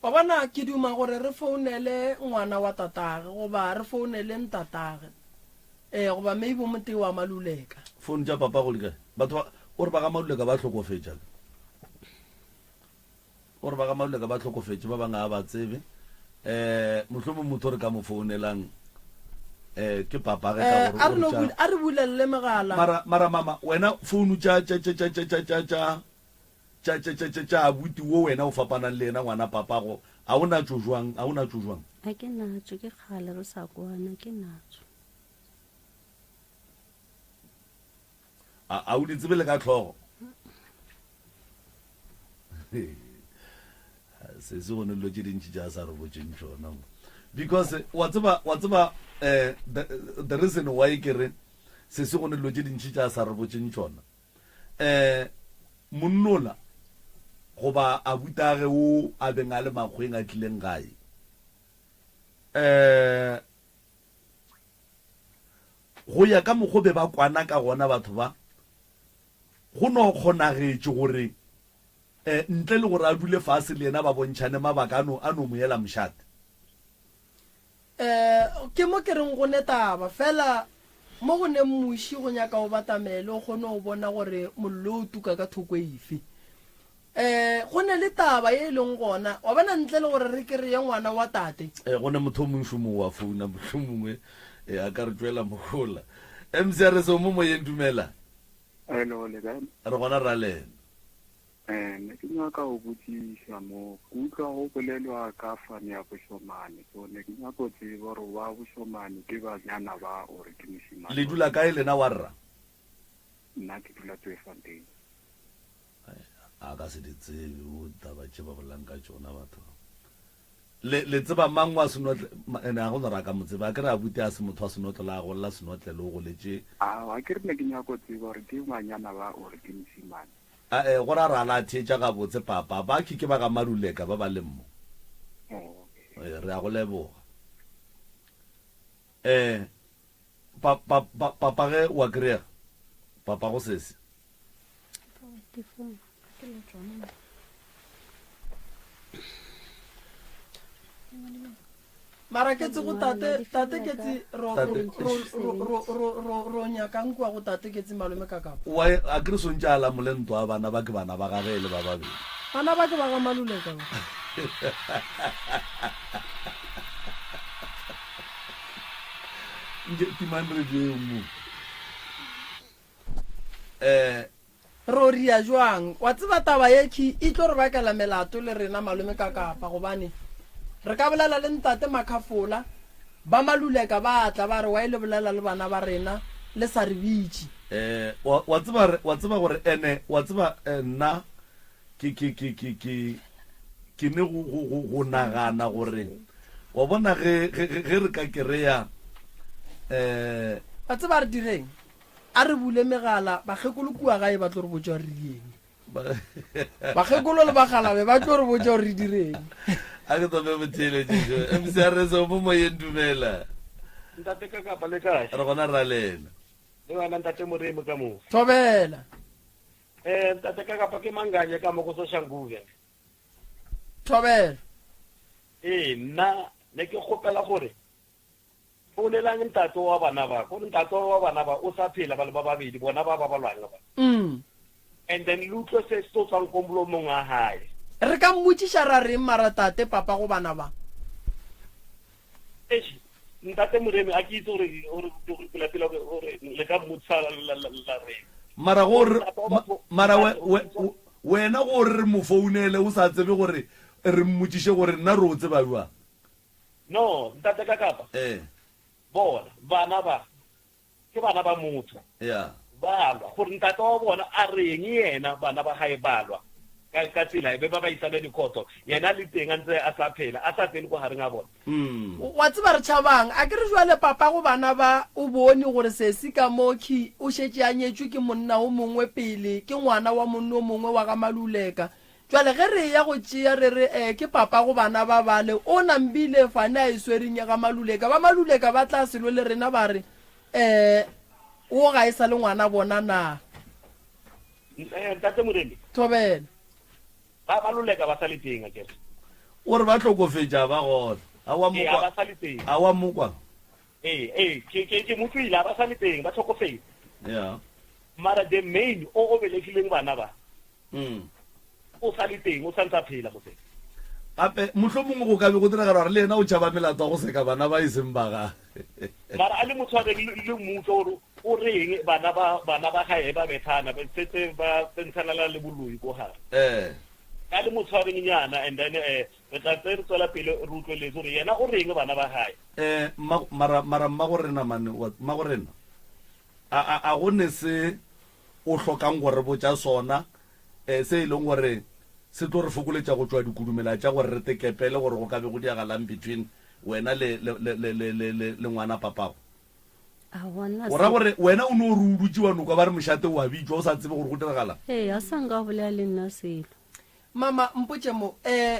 C: Wa bona, ke duma gore re founele ngwana wa tatage, goba re founele ntatage, ee, goba maybe o motee wa Maluleka.
A: Phone tša papa go di kae? Batho ba, o re ba ga Maluleka ba hlokofetša. O re ba ga Maluleka ba hlokofetše, ba bangwe ga ba tsebe. Eh, mohlomong motho re ka mo founelang eh ke papa ge ka
C: Eh,
A: gore
C: a
A: o
C: re
A: re
C: no
A: tša
C: bul- a re bulelele megala.
A: Mara mara mama wena founu tša tša tša tša tša tša tša tša tša tša tša tša tša abuti wo wena o fapanang le yena ngwana papago a o natšo jwang a o natšo jwang?
B: A ke natšo, ke kgale re sa kwana, ke natšo.
A: A a o di tsebe le ka tlhogo? Se se gone dilo tše dintši tša sa re botšeng tšona mo. Because wa tseba wa tseba eh the, the reason why ke re se se gone dilo tše dintši tša sa re botšeng tšona. Eh monnola goba abutage o a beng a le makgweng a tlileng gae. Eh Go ya ka mokgo be ba kwana ka gona batho ba, go no kgonagetše gore ntle le gore a dule fase le yena ba bontšhane mabaka a no, a no mo yela mošate.
C: Ke mo ke reng go ne taba, fela mo go ne muši go nyaka o batamele o kgone go bona gore mollo o tuka ka thoko efe. Eh, go ne le taba ye e leng gona, wa bona, ntle le gore re kereye ngwana wa tate.
A: Eh, go ne motho o mongwe šomo wa founa, mohlomongwe eh, a ka re tšwela mohola. MC a re se o mo moyeng, dumela.
E: Hello, le kae?
A: Re gona ra lena.
E: Eh, ne ke nyaka go botšiša mo, ke utlwa go bolelwa ka fane ya bošomane, so ne ke nyaka go tseba gore wa bošomane ke banyana ba or ke mošemane.
A: Le dula kae lena warra?
E: Nna ke dula Tweefontein.
A: A ka se di tsebe o taba tše ba bolelang ka tšona batho. Le le tseba mang wa senotle ene a go no ra ka mo tseba a ke re abuti a se motho wa senotlelo a golla senotlelo o goletše.
E: Aowa a ke re ne ke nyako tseba gore ke ngwanyana ba or ke mošimane.
A: Ae go ra ra la theetša gabotse papa ba ke ke ba ga Maluleka ba ba leng mo.
E: Oh okay.
A: Ee re a go leboga. Eh pa pa pa papa ge wa kry-ega papa go sesi.
C: Mara ke tse go tate tate ke tse ro ro ro ro ro ro nyakang kwa go tate ke tse malome ka kapa.
A: Wa a ke re sontše a lamole ntwa ya bana ba ke bana ba gage e le ba babedi.
C: Bana ba ke ba ga Maluleka ba.
A: Nke timang radio eo mo. Eh
C: Ro ria jwang? Wa tseba taba ye khi e tlo re bakela melato le rena malome ka kapa gobane re ka bolela le ntate Makhafola ba Maluleka ba tla ba re why le bolela le bana ba rena le sa re bitše.
A: Eh wa wa tseba wa tseba gore ene wa tseba eh, nna ke ke ke ke ke ke ne go go go go nagana gore wa bona ge ge ge re ka kereya eh
C: Wa tseba re direng? A re bule megala, bakgekolo kua gae ba tlo re botša gore re dieng. Bakgekolo le bakgalabe ba tlo re botša gore re direng.
A: A ke tope botheeletšišo. MC a re se mo moyeng dumela.
F: Ntate ka kapa le kae?
A: Re gona ra lena.
F: Le wena ntate Moremi ka mo.
C: Thobela.
F: Eh ntate ka kapa ke manganye ka mo go Soshanguve.
C: Thobela.
F: Ee nna ne ke kgopela gore. Founelang ntate wa bana ba, gore ntate wa bana ba o sa phela ba le ba babedi, bona ba ba balwang ba. And then le utlwe se se tlo tswang ko molomong wa hae.
C: Re ka mmotšiša ra reng mara tate papa go bana ba?
F: Eish, ntate Moremi a ke itse gore gore gore pela pela gore le ka mmotsa la la la reng.
A: Mara go re mara we, we, wena go re mo founele o sa tsebe gore re mmotšiše gore nna re o tseba bjang.
F: No, ntate ka kapa.
A: Eh.
F: Bona, bana ba ke bana ba motho.
A: Yeah.
F: Ba lwa gore ntate wa bona a reng yena bana ba gae ba lwa ka ka tsela e be ba ba isane dikhoto yena le teng a ntse a sa phela a sa tsene ko gareng a bona.
C: Wa tseba re tšhabang a ke re jwale papa go bana ba o bone gore sesi ka mo key o šetše a nyetšwe ke monna o mongwe pele ke ngwana wa monna o mongwe wa ga Maluleka Bjale ge re eya go tšea, re re, Ee, ke papago bana ba bale. O nambile fane a e swereng ya ga Maluleka. Ba Maluleka ba tla se lwe le rena ba re, Ee, wo ga e sa le ngwana bona na?
F: Eh, Ntate Moremi.
C: Thobela.
F: Ba Maluleka ba sa le teng, akere?
A: O re ba hlokofetše, a ba gona. A wa
F: Ee, a
A: mokwa?
F: ba sa le teng.
A: A wa mokwa?
F: Ee, ee, ke, ke, ke mo utlwile, a ba sa le teng, ba hlokofetše.
A: Yeah.
F: Mara the main o o belegileng bana ba, O sa le teng, o sa ntse a phela moseke.
A: Gape, mohlomongwe go ka be go diragala gore le yena o tšhaba melato ya go seka bana ba e seng ba gage.
F: Mara a le mo tshwareng le, le mmutlwe gore o reng bana ba, bana ba gae ba bethana, ba setse ba tsentshanela le boloi ko gare.
A: Eh.
F: A le mo tshwareng nyana and then eh, re tla tse re tswela pele re utlweletse gore yena o reng bana ba gae.
A: Eh, mma, mara, mara mmagorena mane, wa, mmagorena, a, a, a go ne se o hlokang go re botša sona, se e leng gore se tlo re fokoletša go tšwa dikudumela tša gore re tekepele gore go ka be go diagalang between wena le, le, le, le, le, le, le, le ngwana papago.
B: A gona
A: O ra
B: se.
A: gore wena o no re o dutše wa no kwa ba re mošate o a bitšwa o sa tsebe gore go diragalang?
B: Ee, a sa nka a bolela le nna selo.
C: Mama, mpotše mo, um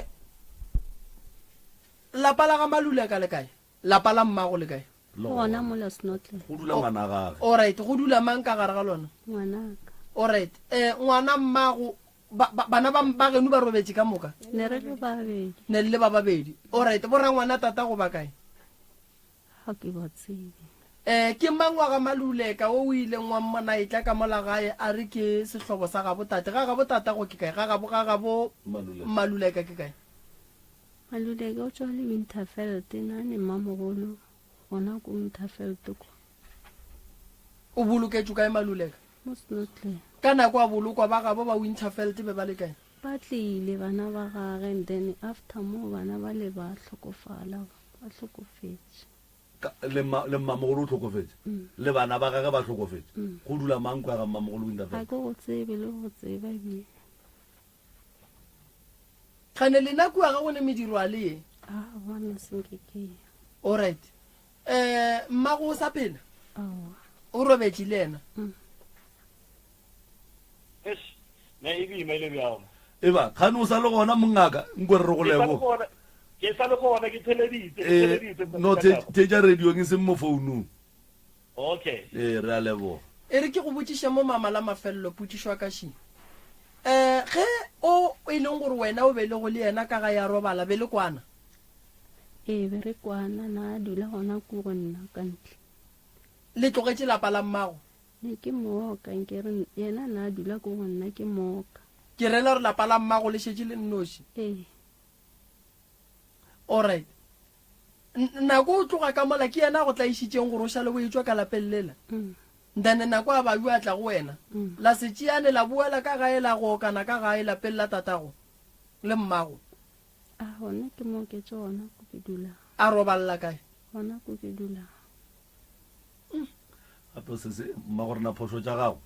C: lapa la ga Maluleka le kae? Lapa la mmago le kae?
A: Le
B: Gona mola Snotley.
A: Go dula ngwana gage.
C: Alright, go dula mang ka gare ga lona?
B: Ngwanaka.
C: Alright, eh, ngwana mmago, ba, ba, bana ba, ba geno ba robetše ka moka?
B: Ne re le babedi.
C: Ne le le ba babedi. Alright, borangwana tatago ba kae?
B: Ga ke ba tsebe.
C: Eh, ke mang wa ga Maluleka wo o ileng wa mmona a etla ka mola gae a re ke sehlobo sa gabo tate? Ga gabo tatago ke kae? Ga gabo, ga gabo
A: Maluleka.
C: Maluleka ke kae?
B: Maluleke o tšwa le Winterveld, na ne mmamogolo gona ko Winterveld kwa.
C: O boloketšwe kae Maluleka?
B: Mo Snotley.
C: Ka nako a bolokwa ba gabo ba Winterveld be ba le kae?
B: Ba tlile bana ba gage and then after moo bana ba le ba hlokofala, ba hlokofetše.
A: Ka, le mma, le mmamogolo o hlokofetše? Le bana ba gage ba hlokofetše? Go dula mang kwa ga mmamogolo Winterveld?
B: Ga ke go tsebe le go tseba ebile.
C: Kgane lena kua ga go ne mediro a le ye?
B: A bona senke ke ya.
C: Alright. Eh, mmago o sa phela?
B: Aowa.
C: O robetše le yena?
B: Mm.
F: Eish, ne e boima e le bjang.
A: Eba, kgane o sa le gona mongaka, nko re re go
F: Ke sa le
A: leboga.
F: gona, ke sa le gona, ke theleditse, ke
A: Eh,
F: theleditse,
A: no,
F: Ntate Kakapa.
A: theetša radiong e seng mo founung.
F: Okay.
A: Ee, re a leboga.
C: E re ke go botšiše mo mama la mafelelo potšišo ya ka še. Um ge o e leng gore wena o be le go le yena ka gae a robala, be le kwana?
B: Ee, be re kwana, na a dula gona ko go nna ka ntle.
C: Le tlogetše lapa la mmago?
B: Ne ke mooka, nke re yena na a dula ko go nna ke mooka.
C: Ke rela gore lapa la mmago le šetše le nnoši?
B: Ee.
C: Alright. Nako o tloga ka mola ke yena a go tlaišitšeng gore o šale o etšwa ka lapeng lela.
B: Mm.
C: Then nako a ba yo a tla go wena.
B: Mm.
C: La se tšeane la boela ka gae la go okana ka gae lapeng la tatago le mmago.
B: A gona ke mo ke tše gona ko ke dulang.
C: A roballa kae?
B: Gona ko ke dulang.
A: Gape se se mma gore na phošo tša gago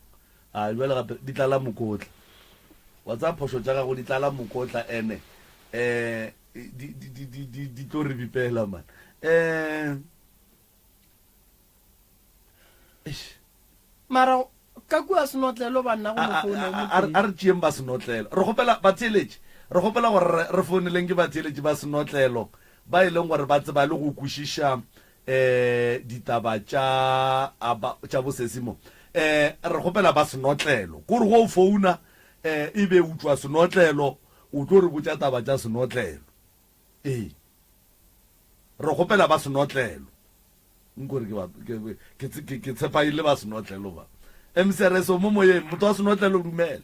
A: a jwale gape di tlala mokotla. Wa tsaya phošo tša gago di tlala mokotla ene eh di di di di di di tlo re bipela man. Eh eish.
C: Mara ka kua senotlelo ba nna go mo founa o mo
A: A
C: tee.
A: re tšeeng ba senotlelo. Re kgopela batheeletši, re kgopela gore re re founeleng ke batheeletši ba senotlelo ba e leng gore ba tseba le go kwešiša um ditaba tša tša bosesi mo. Um re kgopela ba senotlelo. Ko re go o founa um e be o tšwa senotlelo, o tlo re botša taba tša senotlelo. Ee. Re kgopela ba senotlelo. Nkore ke ba ke ke ke tshepa ile ba senotlelo ba. MCRS o mo moyeng motho wa senotlelo dumela.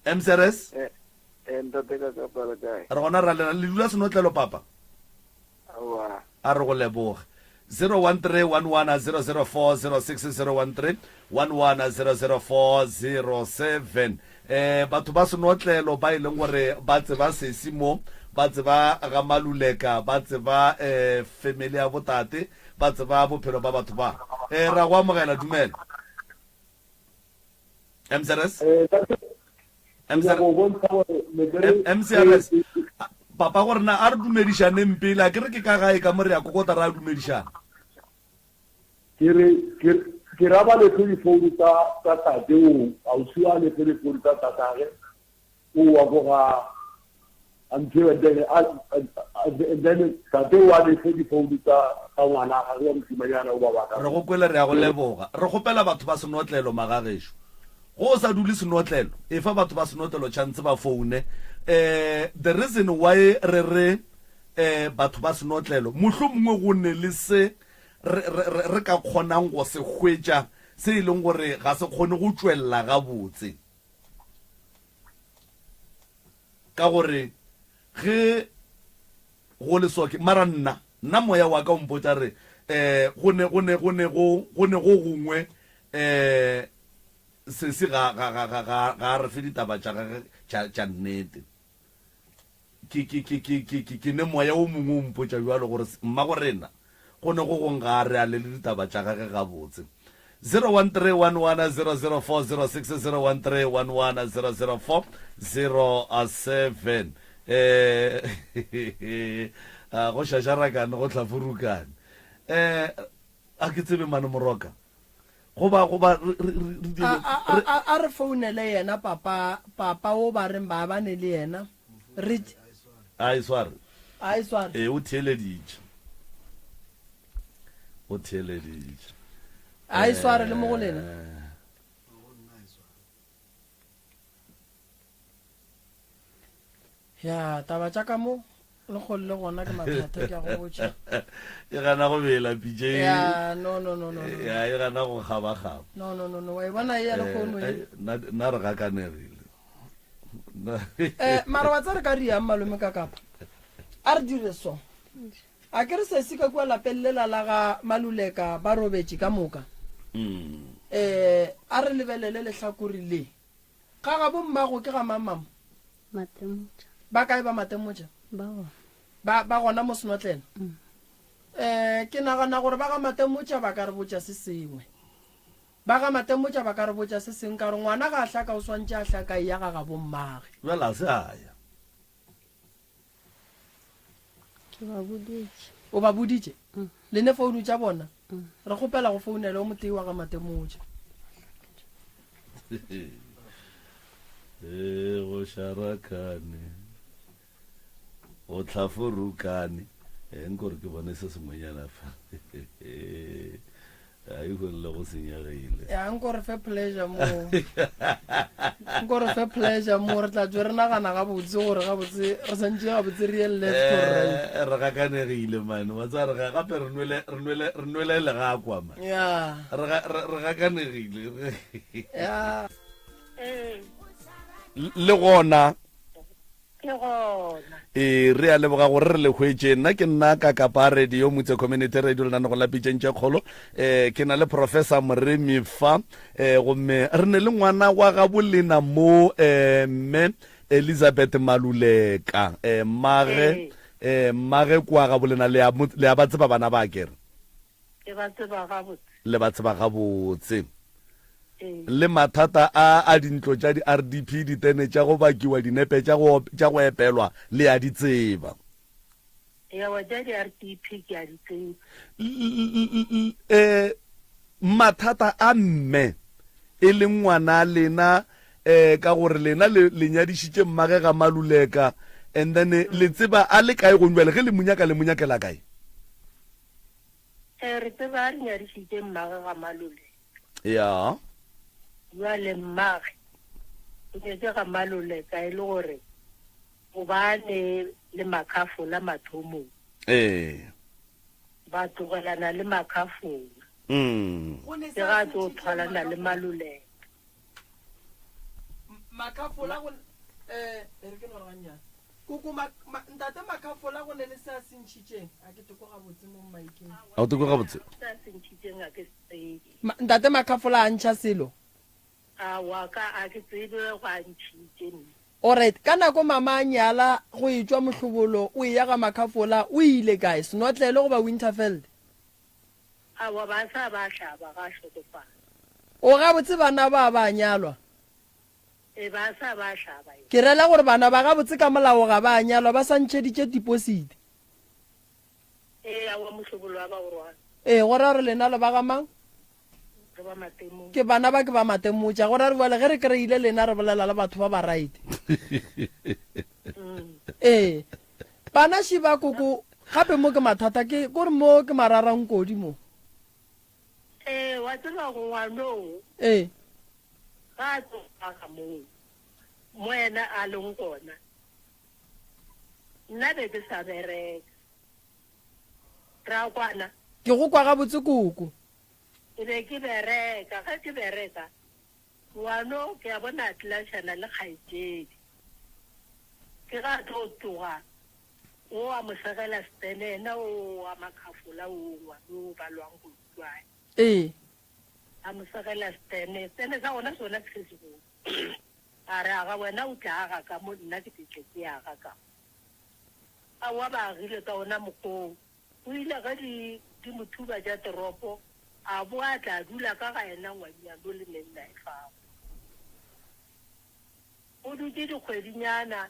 A: MCRS?
G: Eh, eh ntate ka ka pala kae?
A: Re gona ra lena le dula senotlelo papa.
G: Awa.
A: A re go leboge. 013 11 004 06 013 11 004 07 eh batho ba senotlelo ba e leng gore ba tseba sesi mo ba tseba ga maluleka ba tseba eh family ya botate ba tseba bophelo ba batho ba eh ra go amogela dumela MCRS
G: eh,
A: MCRS papa gore na a re dumedišaneng pele a ke re ke ka gae ka mo re ya kokota re a dumedišana
G: ke re ke ra ba lefe difounu tsa tsa tate o ausi a lefe difounu tsa tatage o wa ko ga until and then and then tate o a lefe difounu tsa tsa ngwana gage wa mosimanyana o ba batla
A: re go kwele re ya go leboga re kgopela batho ba senotlelo magagešo go o sa dule senotlelo e fa batho ba senotlelo chance ba foune um the reason why re re um batho ba senotlelo mohlomongwe go ne le se re, re, re, re ka kgonang go se hwetša se e leng gore ga se kgone go tšwelela gabotse. Ka gore ge go le so ke mara nna nna moya wa ka o mpotša re eh go ne go ne go ne go go ne go gongwe eh sesi ga ga ga ga ga ga re fe ditaba tša gage tša tša nnete. Ke, ke, ke, ke, ke, ke, ke ne moya wo mongwe o mpotša bjalo gore mmagorena go ne go gong ga a re alele ditaba tša gage gabotse. 0131100406 0131100407 eh go šašarakane go hlafurukane eh a ke tsebe mane moroka goba goba re re re
C: a a a re founele yena papa papa o ba reng ba bane le yena re
A: a e sware
C: a e sware
A: ee o theeleditše o theeleditše
C: a e sware le mo go lena eh. Ya, taba tša ka mo le kgole le gona ke mathata ke a go botša.
A: E gana go bela pitše.
C: Ya, no no no no.
A: Ya, e gana go gabagaba.
C: No no no no, wa e bona e ya le kgono e.
A: Eh, nna nna re gakanegile.
C: Eh, mara wa tsa re ka riang malome ka kapa. A re dire so. A ke re sesi ka kua lapeng lela la ga Maluleka ba robetše ka moka.
A: Mm.
C: Eh, a re lebelele lehlakore le. Ga gabo mmago ke ga mang mama?
B: Matemotša.
C: Ba kae ba Matemotša?
B: Ba gona.
C: Ba, ba gona mo Senotlelo?
B: Mm.
C: Eh, ke nagana gore ba ga Matemotša ba ka re botša se sengwe. Ba ga Matemotša ba ka re botša se sengwe ka gore ngwana ga a hlaka o swantše a hlaka eya ga gabo mmage.
A: Bjale a se a ya.
B: Ke ba boditše.
C: O ba boditše?
B: Mm.
C: Le ne founu tša bona?
B: Mm.
C: Re kgopela go founela o motee wa ga Matemotša.
A: Ee, go šarakane go tlhaforukane e nkore ke bone se sengwenyana fa a e le go senyegile
C: ya nko re fe pleasure mo nko re fe pleasure mo re tla tswe re nagana gabotse gore gabotse re santse gabotse re ye left or right
A: eh, re gakanegile mane wa tsaya re gape re nwele re nwele re nwele legakwa man
C: ya
A: re re gakanegile
C: ya
A: le gona
H: Ke gona.
A: Ee, re a leboga gore re le hwetše. Nna ke nna ka Kapa Radio, Motse Community Radio, lenanego la Pitšeng tše Kgolo. Eh, ke na le Professor Moremi fa, eh, gomme re ne le ngwana wa gabo lena mo, eh, mme Elizabeth Maluleka, eh, mmage, eh, mmage kwa gabo lena, le a mo, le a ba tseba bana ba akere?
H: Ke ba tseba gabotse.
A: Le ba tseba gabotse.
H: Ee.
A: Le mathata a a dintlo tša di-RDP, ditene tša go bakiwa, dinepe tša go, tša go epelwa, le a di tseba.
H: Ewa, tša di-RDP ke a di tseba.
A: L, e, mathata a mme e leng ngwana lena, e, ka gore lena le, le nyadišitše mmage ga Maluleka, and then le tseba a le kae gong bjale, ge le mo nyaka le mo nyakela kae?
H: Ee, re tseba a re nyadišitše mmage ga Malole.
A: Ya.
H: Bjale mmage o nyetše ga Malole ka e le gore o ba ne le makhafola mathomong.
A: Ee.
H: Ba tlogelana le Makhafola.
A: Mm.
H: Ke ga a tlo thwalana le Maluleka.
C: Makhafola go eh e re ke no re gannyane. Koko ma, ma, ntate Makhafola go ne le se a se ntšhitšeng. A ke toko gabotse mo mmaikeng.
A: A o toko gabotse?
H: Se a se ntšhitšeng a ke se tsebe.
C: Ma, ntate Makhafola a ntšha selo.
H: Aowa ka a ke tsebe go a ntšhitše nna.
C: Alright, ka nako mama a nyala go etšwa mohlobolo o eya ga Makhafola o ile kae? Senotlelo goba Winterveld?
H: Aowa ba sa ba hlaba ga hlokofala.
C: O gabotse bana ba ba nyalwa?
H: E ba sa ba hlaba e.
C: Ke rela gore bana ba gabotse ka molao ga ba nyalwa ba sa ntšheditše deposit.
H: Ee, aowa mohlobolo wa ba o rwala.
C: Ee, go ra gore lena le ba ga mang?
H: Re ba Matemotša.
C: Ke bana ba ke ba Matemotša. Go ra gore bjale ge re kry-ile lena re bolela le batho ba ba right. Ee. Bana še ba koko gape mo ke mathata ke kore mo ke mararankodi mo.
H: Ee, wa tseba ngwanoo.
C: Ee.
H: Ga a tloga ga moo, mo yena a leng gona. Nna be ke sa bereka. Ra kwana.
C: Ke go kwa gabotse koko.
H: Ke be ke bereka. Ge ke bereka, ngwano ke a bona a tlelashana le kgaetšedi. Ke ga a tlo tloga, o a mo segela setene, yena o wa makhafola o ngwano o balwang go utlwane.
C: Ee.
H: A mo segela setene, setene sa gona sona ke se segolo. A re, Aga wena o tla aga ka mo, nna ke tle ke aga ka mo. Aowa ba agile ka ona mokgwa oo. O ile ge di, di mo thuba tša teropo, a boa a tla dula ka ga yena ngwannyano le mennae fao. O dutše dikgwedinyana,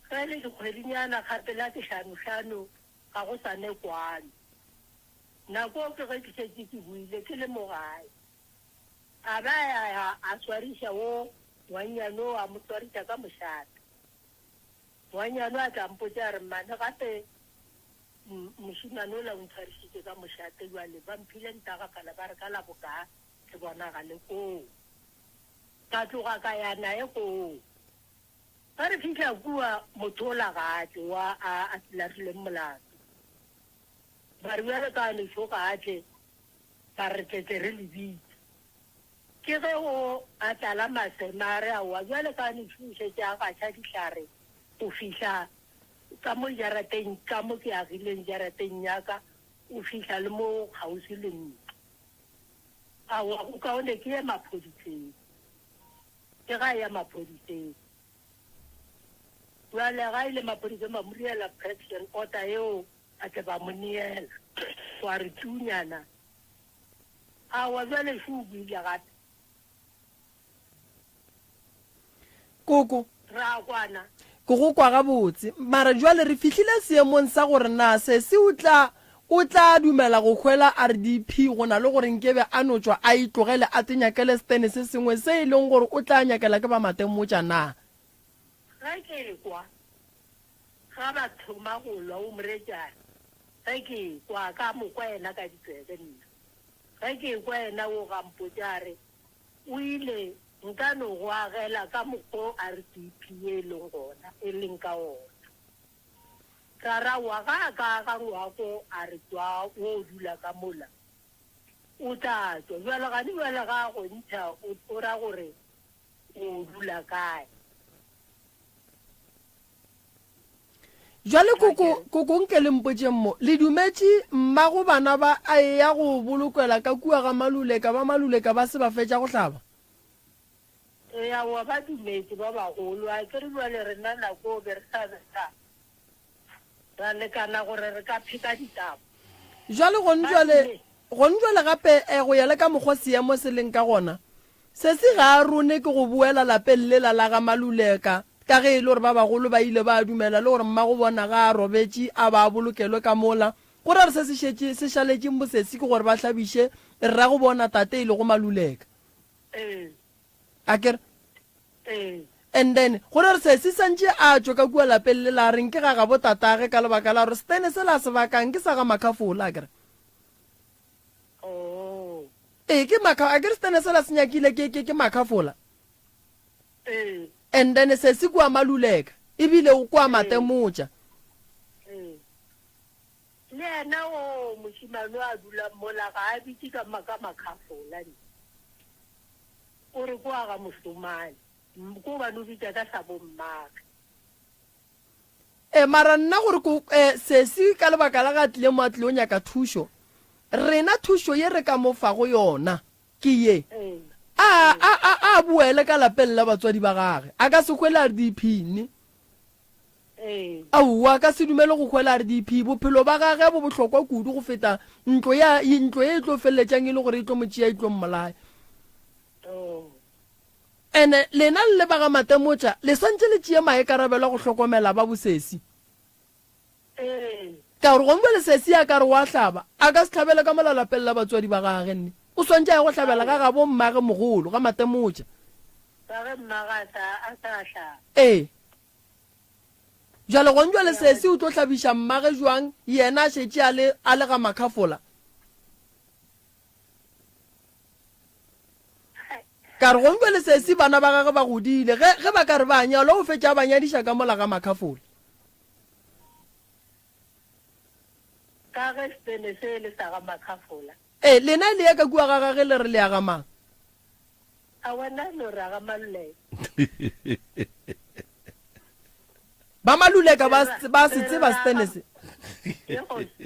H: ge e le dikgwedinyana kgapela ke hlanohlano ga go sa ne kwano. Nako ke ge ke šetše ke boile ke le mo gae. A ba a ya a swariša wo ngwannyane o, a mo swariša ka mošate. Ngwannyane a tla mpotša a re, Mmane, gape mošemane ola o ntshwarišitše ka mošate, bjale ba mphile ntagafala ba re ka labokaa ke bonagale koo. Ka tloga ka ya naye koo. Ge re fihla kua, motho ola ga a tle, wa a a lahlileng molato. Ba re bjale ka nešo ga a tle, Ba re tle re le bitse. Ke ge o a tlala maseme a re, Aowa, bjale ka nešo o šetše a gaša dihlare go fihla ka mo jarateng, ka mo ke agileng jarateng ya ka, o fihla le mo kgauswi le ntlo. Aowa, go kaone ke ye maphodiseng. Ke ga a ya maphodiseng. Bjale ga e le maphodiseng ba mo direla protection order yeo Ba tle ba mo neela. Gwa re tunyana. Aowa bjale šo o boile gape.
C: Koko.
H: Ra kwana.
C: Ke go kwa gabotse. Mara jwale re fihlile seemong sa gore na sesi o tla, o tla dumela go hwela RDP go na le gore nkebe a no tšwa a itlogele a te nyakele setene se sengwe se e leng gore o tla nyakela ke ba Matemotša na?
H: Ge ke ekwa Ga ba thoma go lwa o moretšane, ge ke ekwa, ka mo kwa yena ka ditsebe nna. Ge ke ekwa yena o ga mpotša a re, O ile, nka no go agela ka mokgo RDP ye e leng gona, e leng ka ona. Ra ra wa ga a ka aga ngwako a re tšwa wo dula ka mola, o tla tšwa. Bjale gane bjale ga a go ntšha o ra gore o dula kae?
C: Jwale koko, koko nke le mpotšeng mo, le dumetše mmago bana ba a eya go bolokela ka kua ga Maluleka, ba Maluleka ba se ba fetša go hlaba?
H: Ee, aowa, ba dumetše ba bagolo. A ke re bjale rena nako be re sa be ra, ra lekana gore re ka pheka ditaba.
C: Jwale gone jwale, gone jwale gape, eh, go ya le ka mokgwa seemo se leng ka gona, Sesi ga a rone ke go boela lapeng lela la ga Maluleka, ka ge e le gore ba bagolo ba ile ba dumela le gore mmagobona ga a robetše a ba a bolokelwe ka mola. Go ra gore se se šetše se šaletšeng bosesi ke gore ba hlabiše rragobona tate e lego Maluleka.
H: Ee.
C: Akere?
H: Ee.
C: And then, go ra gore sesi santše a tšwe ka kua lapeng lela a reng ke ga gabo tatage ka lebaka la gore setene sela a se bakang ke sa ga Makhafola, akere?
H: Oh.
C: Ee, ke makha, akere setene sela se nyakile ke, ke, ke makhafola.
H: Ee.
C: And then sesi kua Maluleka, ebile o kua Matemotša.
H: Ee. Le yena o mošemane o a dulang mola ga a bitše ka ka makhafola ne. O re kwa ga mošomane. Ke gobane o bitša ka sa bommage.
C: E, mara nna gore ko, e, sesi ka lebaka la ge a tlile mo a tlile o nyaka thušo, rena thušo ye re ka mo fago yona ke ye, a, a, a, a boele ka lapeng la batswadi ba gage. A ka se hwele RDP ne. Aowa, a ka se dumele go hwela RDP. Bophelo ba gage bo bohlokwa kudu go feta ntlo ya, ntlo ye e tlo feleletšang e le gore e tlo mo tšea e tlo mmolaya. Ene lena le le ba ga Matemotša le swantše le tšee maikarabelo a go hlokomela ba bosesi. Ka gore gongwe bjale sesi a ka re wa hlaba, a ka se hlabele ka mola lapeng la batswadi ba gage nne. O swantše a ye go hlabela ga gabo mmage mogolo, ga Matemotša.
H: Ka ge mmage a sa, a sa hlaba.
C: Ee. Bjale gongwe bjale sesi o tlo hlabiša mmage bjang yena a šetše a le, a le ga Makhafola? Ka re, Gomme bjale sesi, bana ba gagwe ba godile. Ge, ge ba ka re ba nyalwa, o fetša a ba nyadiša ka mola ga Makhafola.
H: Ka ge setene se e le sa ga Makhafola.
C: Ee, lena le ye ka kua ga gage le re le ya ga mang?
H: A wena no re ga Maluleka.
C: Ba Maluleka ba, ba se tseba setene se.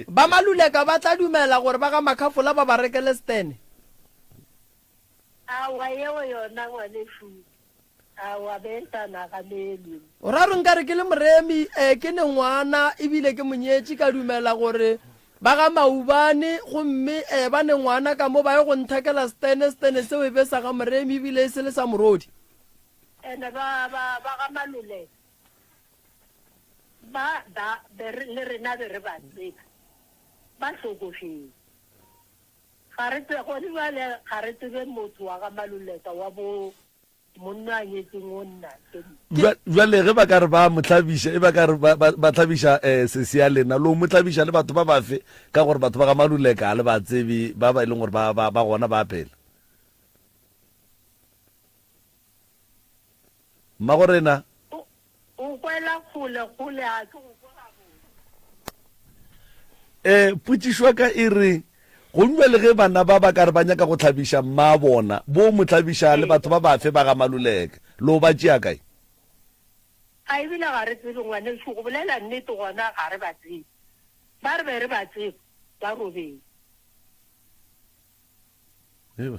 C: Ba Maluleka ba tla dumela gore ba ga Makhafola ba ba rekele setene.
H: Aowa yeo yona ngwanešu, aowa be e sa naganelwe.
C: O ra gore nkare ke le moremi, eh, ke ne ngwana ebile ke monyetši ka dumela gore ba ga Maubane gomme eh, ba ne ngwana ka mo ba ye go nthekela setene, setene seo e be sa ga moremi ebile e se le sa morodi.
H: Ene ba, ba, ba ga Maluleka ba, ba, be re, le rena be re ba tseba, ba hlokofetše. Ga re tse, gone bjale ga re tsebe motho wa ga Maluleka wa bo monna a nyetseng o nna ke.
A: Bjale ge ba ka re ba mo hlabiša, e ba ka re ba, ba, ba hlabiša eh, sesi ya lena, lo mo hlabiša le batho ba bafe? Ka gore batho ba ga Maluleka ga le ba tsebe, ba ba e leng gore ba, ba, ba gona ba phela. Mmagorena.
H: O, o kwela kgole, kgole, ga ke go kwe gabotse.
A: E, potšišo ya ka e re, Gomme bjale ge bana ba ba ka re ba nyaka go hlabiša mmabona, bo mo hlabiša le batho ba bafe ba ga Maluleke? Lo ba tšea kae?
H: A ebile ga re tsebe, ngwanešu, go bolela nnete gona ga re ba tsebe. Ba re be re ba tseba, ba robetše.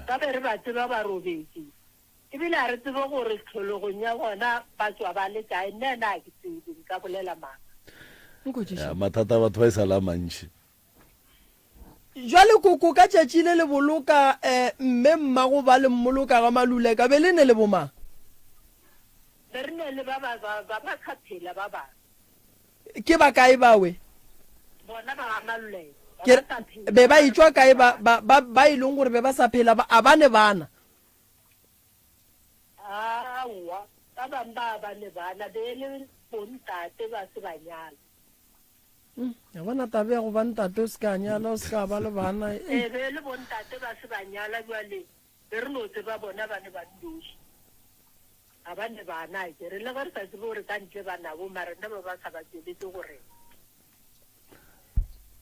H: Ba be re ba tseba ba robetše. Ebile ga re tsebe gore tlhologong ya bona ba tšwa ba le kae. Nna ena ga ke tsebe, nka bolela maaka.
A: Ya, mathata a batho ba e sa le a mantši.
C: Jwale koko ka tšatši le le boloka eh, mme mmago ba le mmoloka ga Maluleka be le ne le bomang?
H: Be re ne le ba ba ba ba ba sa phela ba bangwe.
C: Ke ba kae bawe?
H: Bona ba ga Maluleka. Ba
C: Ke
H: ba sa phela.
C: be ba etšwa kae ba ba ba ba e leng gore be ba sa phela ba a ba ne bana?
H: Aowa, ba bang ba ba ne bana, be e le bontate ba se ba nyala.
C: Ya bona taba ya go ba ntate o se ka nyala, o se ka ba le bana.
H: Ee, be e le bontate ba se ba nyala, bjale be re no tseba bona ba ne ba nnoši. Ga ba ne bana, akere le ge re sa tsebe gore ka ntle ba nabo, mara nna ba ba sa ba tšweletse go rena.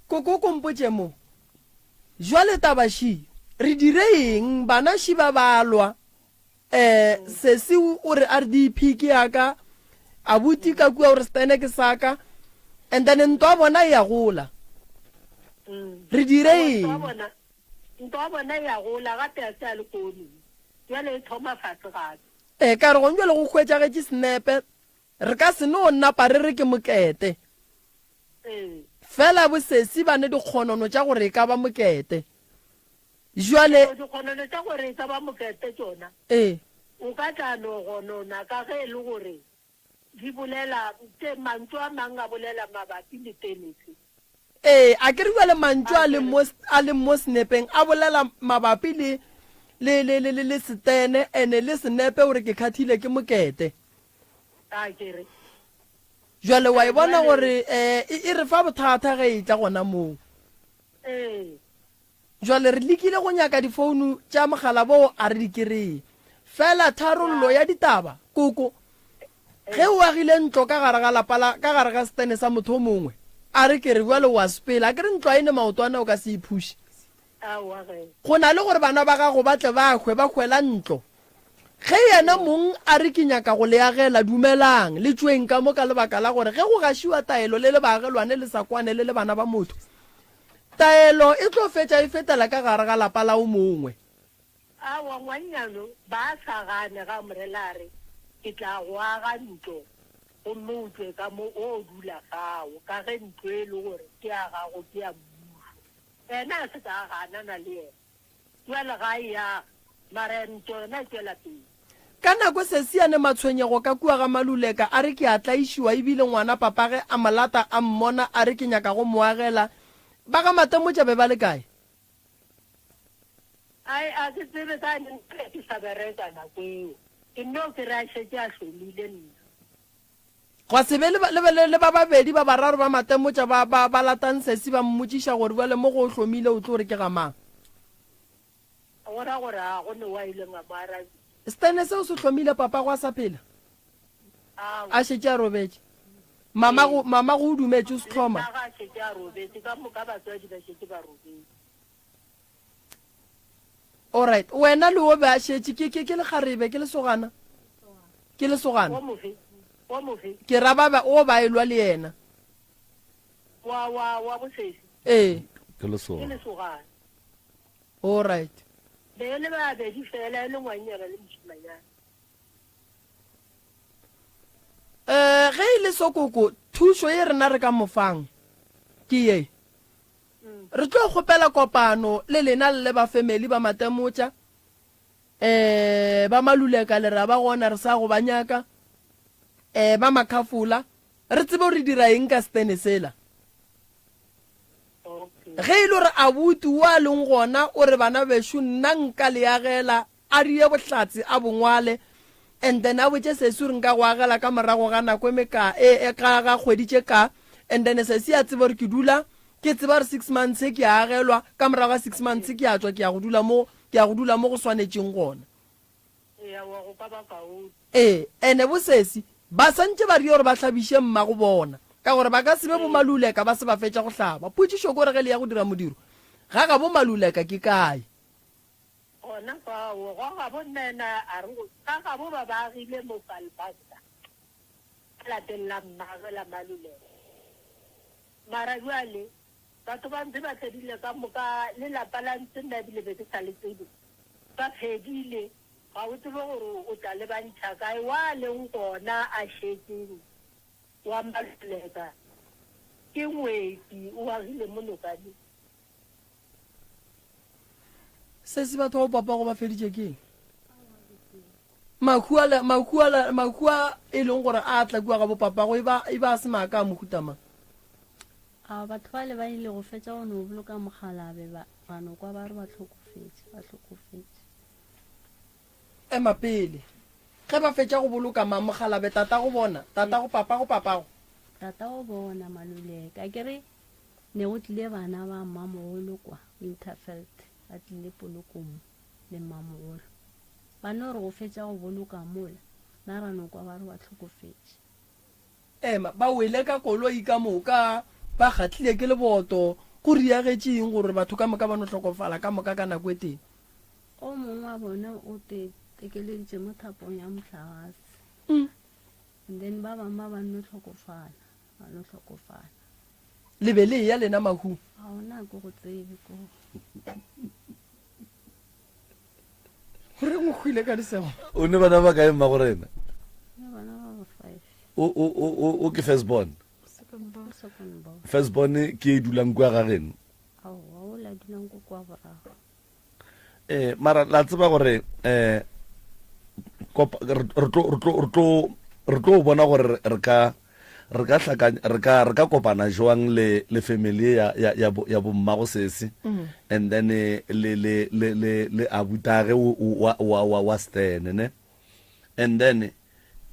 C: Koko ko mpotše mo. Jwale taba ši, re dire eng? Bana ši ba ba lwa. Eh, sesi o re RDP ke ya ka, abuti ka kua o re stene ke sa ka, and then ntwa bona e ya gola. Re dire eng?
H: Ntwa ya bona e ya gola gape a se a le kone. Jwale e thoma fase gape.
C: Eh, ka re gong jwale go hwetšagetše senepe Re ka se no napa re re ke mokete. Fela bosesi ba ne dikgonono tša gore e ka ba mokete. Jwale.
H: Dikgonono tša gore e ka ba mokete tšona.
C: Ee.
H: O ka tla no gonona ka ge e le gore di bolela, tše, mantšu a mang a bolela mabapi le tenese.
C: Ee, a ke re bjale mantšu a leng mo, a leng mo senepeng a bolela mabapi le, le, le, le, le, le setene, ene le senepe o re ke khathile ke mokete.
H: A ke re.
C: Jwale wa e bona gore um e, e re fa bothata ge e tla gona moo.
H: Ee.
C: Jwale re lekile go nyaka difounu tša mogala boo a re di kereye. Fela tharollo ya ditaba, koko, ge o agile ntlo ka gare ga lapa la, ka gare ga setene sa motho o mongwe. A re ke re bjale o a sepela, a ke re ntlo a e ne maotwana o ka se e phuše.
H: Aowa ge.
C: Go na le gore bana ba gago ba tle ba hwe ba hwela ntlo. Ge yena mong a re ke nyaka go le agela, dumelang, le tšweng ka mo ka lebaka la gore ge go gašiwa taelo le le baagelwane le sa kwane le le bana ba motho, taelo e tlo fetša e fetela ka gare ga lapa la o mongwe.
H: Aowa ngwannyano, ba sa gane ga Morena a re, Ke tla go aga ntlo, gomme o tšwe ka mo o dula fao, ka ge ntlo e le gore ke ya gago ke ya mmušo. Yena a se ka a ganana le yena. Bjale ga a e aga, mara ntlo yona e tšwela pele.
C: Ka nako sesi a ne matshwenyego ka kua ga Maluleka, a re ke a tlaišiwa ebile ngwana papage a mo lata a mmona a re ke nyaka go mo agela. Ba ga Matemotša be ba le kae?
H: Ai, a ke tsebe ka neng ke be ke sa bereka nako eo. Ke nno ke re a šetše a hlomile nna.
C: Gwa se be le, le, le, le ba babedi ba bararo ba Matemotša ba, ba, ba latang sesi ba mmotšiša gore bjale mo go o hlomile o tlo re ke ga mang.
H: Go ra gore a go ne wa ileng a mo arabile.
C: Stene seo se hlomile papago a sa phela?
H: Aowa.
C: A šetše a robetše. Mamago, mamago o dumetše o se
H: Le
C: hloma.
H: mmago a šetše a robetše, ka moka batswadi ba šetše ba robetše.
C: Alright, wena le o be a šetše, ke, ke, ke lekgarebe, ke lesogana? Ke lesogana.
H: O mofe? O mofe?
C: Ke ra ba ba, o ba elwa le yena.
H: Wa, wa, wa bosesi?
C: Ee.
A: Ke lesogana.
H: Ke lesogana.
C: Alright.
H: Be e le babedi fela, e le ngwannyana le mošimanyana.
C: Eh, ge e le sokoko, thušo ye rena re ka mo fang ke ye. Re tlo kgopela kopano le lena le le ba family ba Matemotša, eh, ba Maluleka le ra ba gona re sa go ba nyaka, eh, ba Makhafola, re tsebe gore re dira eng ka setene sela. Ge e le gore abuti o a leng gona o re bana bešo nna nka le agela a die bohlatse a bo ngwale and then a botše sesi gore nka go agela ka morago ga nako e meka e, e ga ga kgwedi tše ka and then sesi a tseba gore ke dula ke tseba gore six months ke a agelwa ka morago ga six months ke a tšwa ke ya go dula mo ke ya go dula mo go swanetšeng gona.
H: Eya, wa go ka ba kaone.
C: Ee, ene bo sesi ba santše ba rie gore ba hlabiše mmago bona ka gore ba ka se be bo Maluleka ba se ba fetša go hlaba. Potšišo ke gore ge le ya go dira modiro ga gabo Maluleka ke kae?
H: Gona fao, gwa gabo Nena a re go, ga gabo ba ba agile mo Falbasta, ka lapeng la mmagwe la Maluleka. Mara bjale, batho ba ntse ba fedile ka moka, le lapa la ntse nna ebile be ke sa le tsebe, ba fedile, ga o tsebe gore o tla le ba ntšha kae, wa leng gona a šetšeng wa Maluleka ke ngwetši, o agile mo nokaneng.
C: Sesi batho ba papago ba feditše ke eng? Mahu a mahu a mahu a e leng gore a tla kua ga bo papago e ba e ba se maaka a mohuta mang?
B: A batho ba le ba ile go fetša go no boloka mogalabe ba ba no kwa ba re ba hlokofetše ba hlokofetše.
C: Ema pele. Ge ba fetša go boloka mang mogalabe tatago bona tatago papago papago?
B: Tatago bona Maluleka ke re Ne go tlile bana ba mmamogolo kwa Winterveld, ba tlile polokong mo le mmamogolo. Ba no re go fetša go boloka mola, na ra no kwa ba re ba hlokofetše.
C: Ema, ba wele ka koloi ka moka, ba gatlile ke leboto. Go riagetše eng gore batho ka moka ba no hlokofala ka moka ka nako e tee?
B: O mongwe wa bona o te tekeleditše mo thapong ya mohlagase. And then ba bangwe ba ba nno hlokofala, ba no hlokofala.
C: Le be le eya lena mahung?
B: Ga ona ko go tsebe ko.
C: Goreng o hwile ka disego?
A: O ne bana ba kae mma go rena?
B: Ne bana ba ba five.
A: O o o o ke first born.
D: Second born.
B: Second born.
A: First born ke e dulang kwa ga geno.
B: Aowa, o la dulang ko kwa borago.
A: Eh, mara la tseba gore eh kopa re tlo re tlo re tlo re tlo bona gore re ka re ka hlakanya re ka re ka kopana jwang le le family ya ya ya bo, ya bommago sesi mm. and then eh, le le le le le abutage wa wa wa wa stene ne and then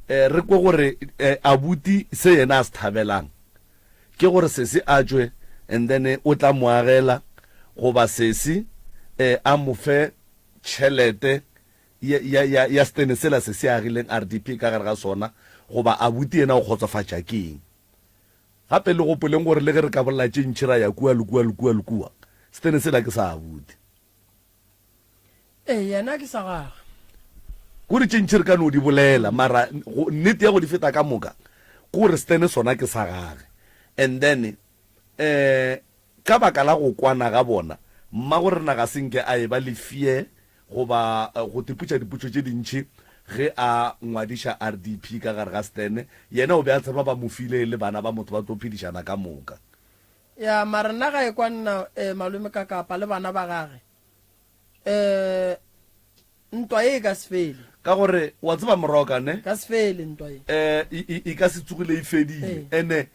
A: eh re kwe gore eh, abuti se yena a se thabelang ke gore sesi a tšwe and then o tla mo agela goba sesi eh, a mo fe tšhelete ya, ya, ya, ya stene sela se se agileng RDP ka gare ga sona goba abuti yena o kgotsofatša ke eng. Gape le gopoleng gore le ge re ka bolela tše ntši ra ya kua le kua le kua le kua, setene sela ke sa abuti.
C: Ee, yena ke sa gagwe.
A: Kore tše ntši re ka no di bolela, mara go, nnete ya go di feta ka moka ke gore setene sona ke sa gage. And then, eh, ka baka la go kwana ga bona, mmagorena ga se nke a eba le fear goba go tipotša dipotšo tše dintši ge a ngwadiša RDP ka gare ga Stene. Yena o be a tseba ba mo file le bana ba motho ba tlo phedišana ka moka.
C: Ya, mara nna ga e kwa nna eh, malome ka kapa le bana ba gage eh, ntwa ye e ka se fele.
A: Ka gore wa tseba moroka ne?
C: Ka se fele ntwa ye.
A: Eh, e, e, e ka se tsogile e fedile. Ene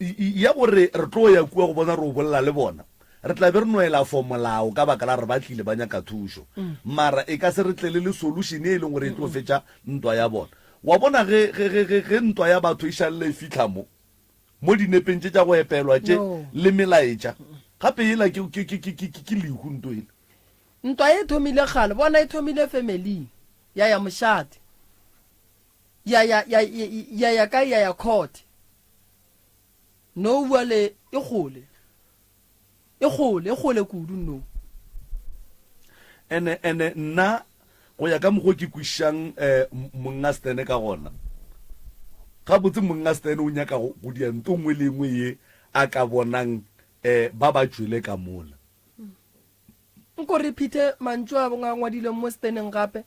A: ya gore re tlo ya kua go bona re o bolela le bona, re tla be re no ela for molao ka baka la re ba tlile ba nyaka thušo. Mara e ka se re tlele le solution e leng gore e tlo fetša ntwa ya bona. Wa bona ge, ge, ge, ge, ge ntwa ya batho e šalela e fihla mo, mo dinepeng tše tša go epelwa tše le melaetša, gape yela ke, ke, ke, ke, ke, ke lehu nto ela.
C: Ntwa e thomile kgale, bona e thomile family ya ya mošate, ya ya, ya, ya, ya ya kae, ya ya court. No bjale e kgole, e kgole, e kgole kudu no.
A: Ene, ene nna go ya ka mokgo ke kwešišang eh, monga Stene ka gona, gabotse monga Stene o nyaka go, go dia nto nngwe le nngwe ye a ka bonang eh, ba ba tšwele ka mola.
C: Nko repeat-e mantšu a a ngwadileng mo Steneng gape.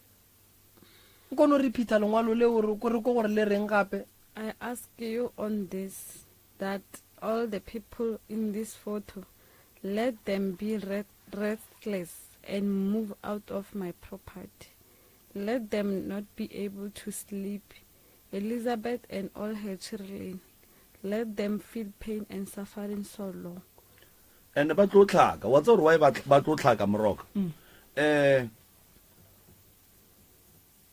C: Nko no repeat-a lengwalo leo re ko re ko gore le reng gape.
D: I ask you on this that all the people in this photo let them be restless and move out of my property. Let them not be able to sleep. Elizabeth and all her children, let them feel pain and suffering so long.
A: And ba tlo tlhaka. Wa tseba gore why ba tlo tlhaka Moroka? Eh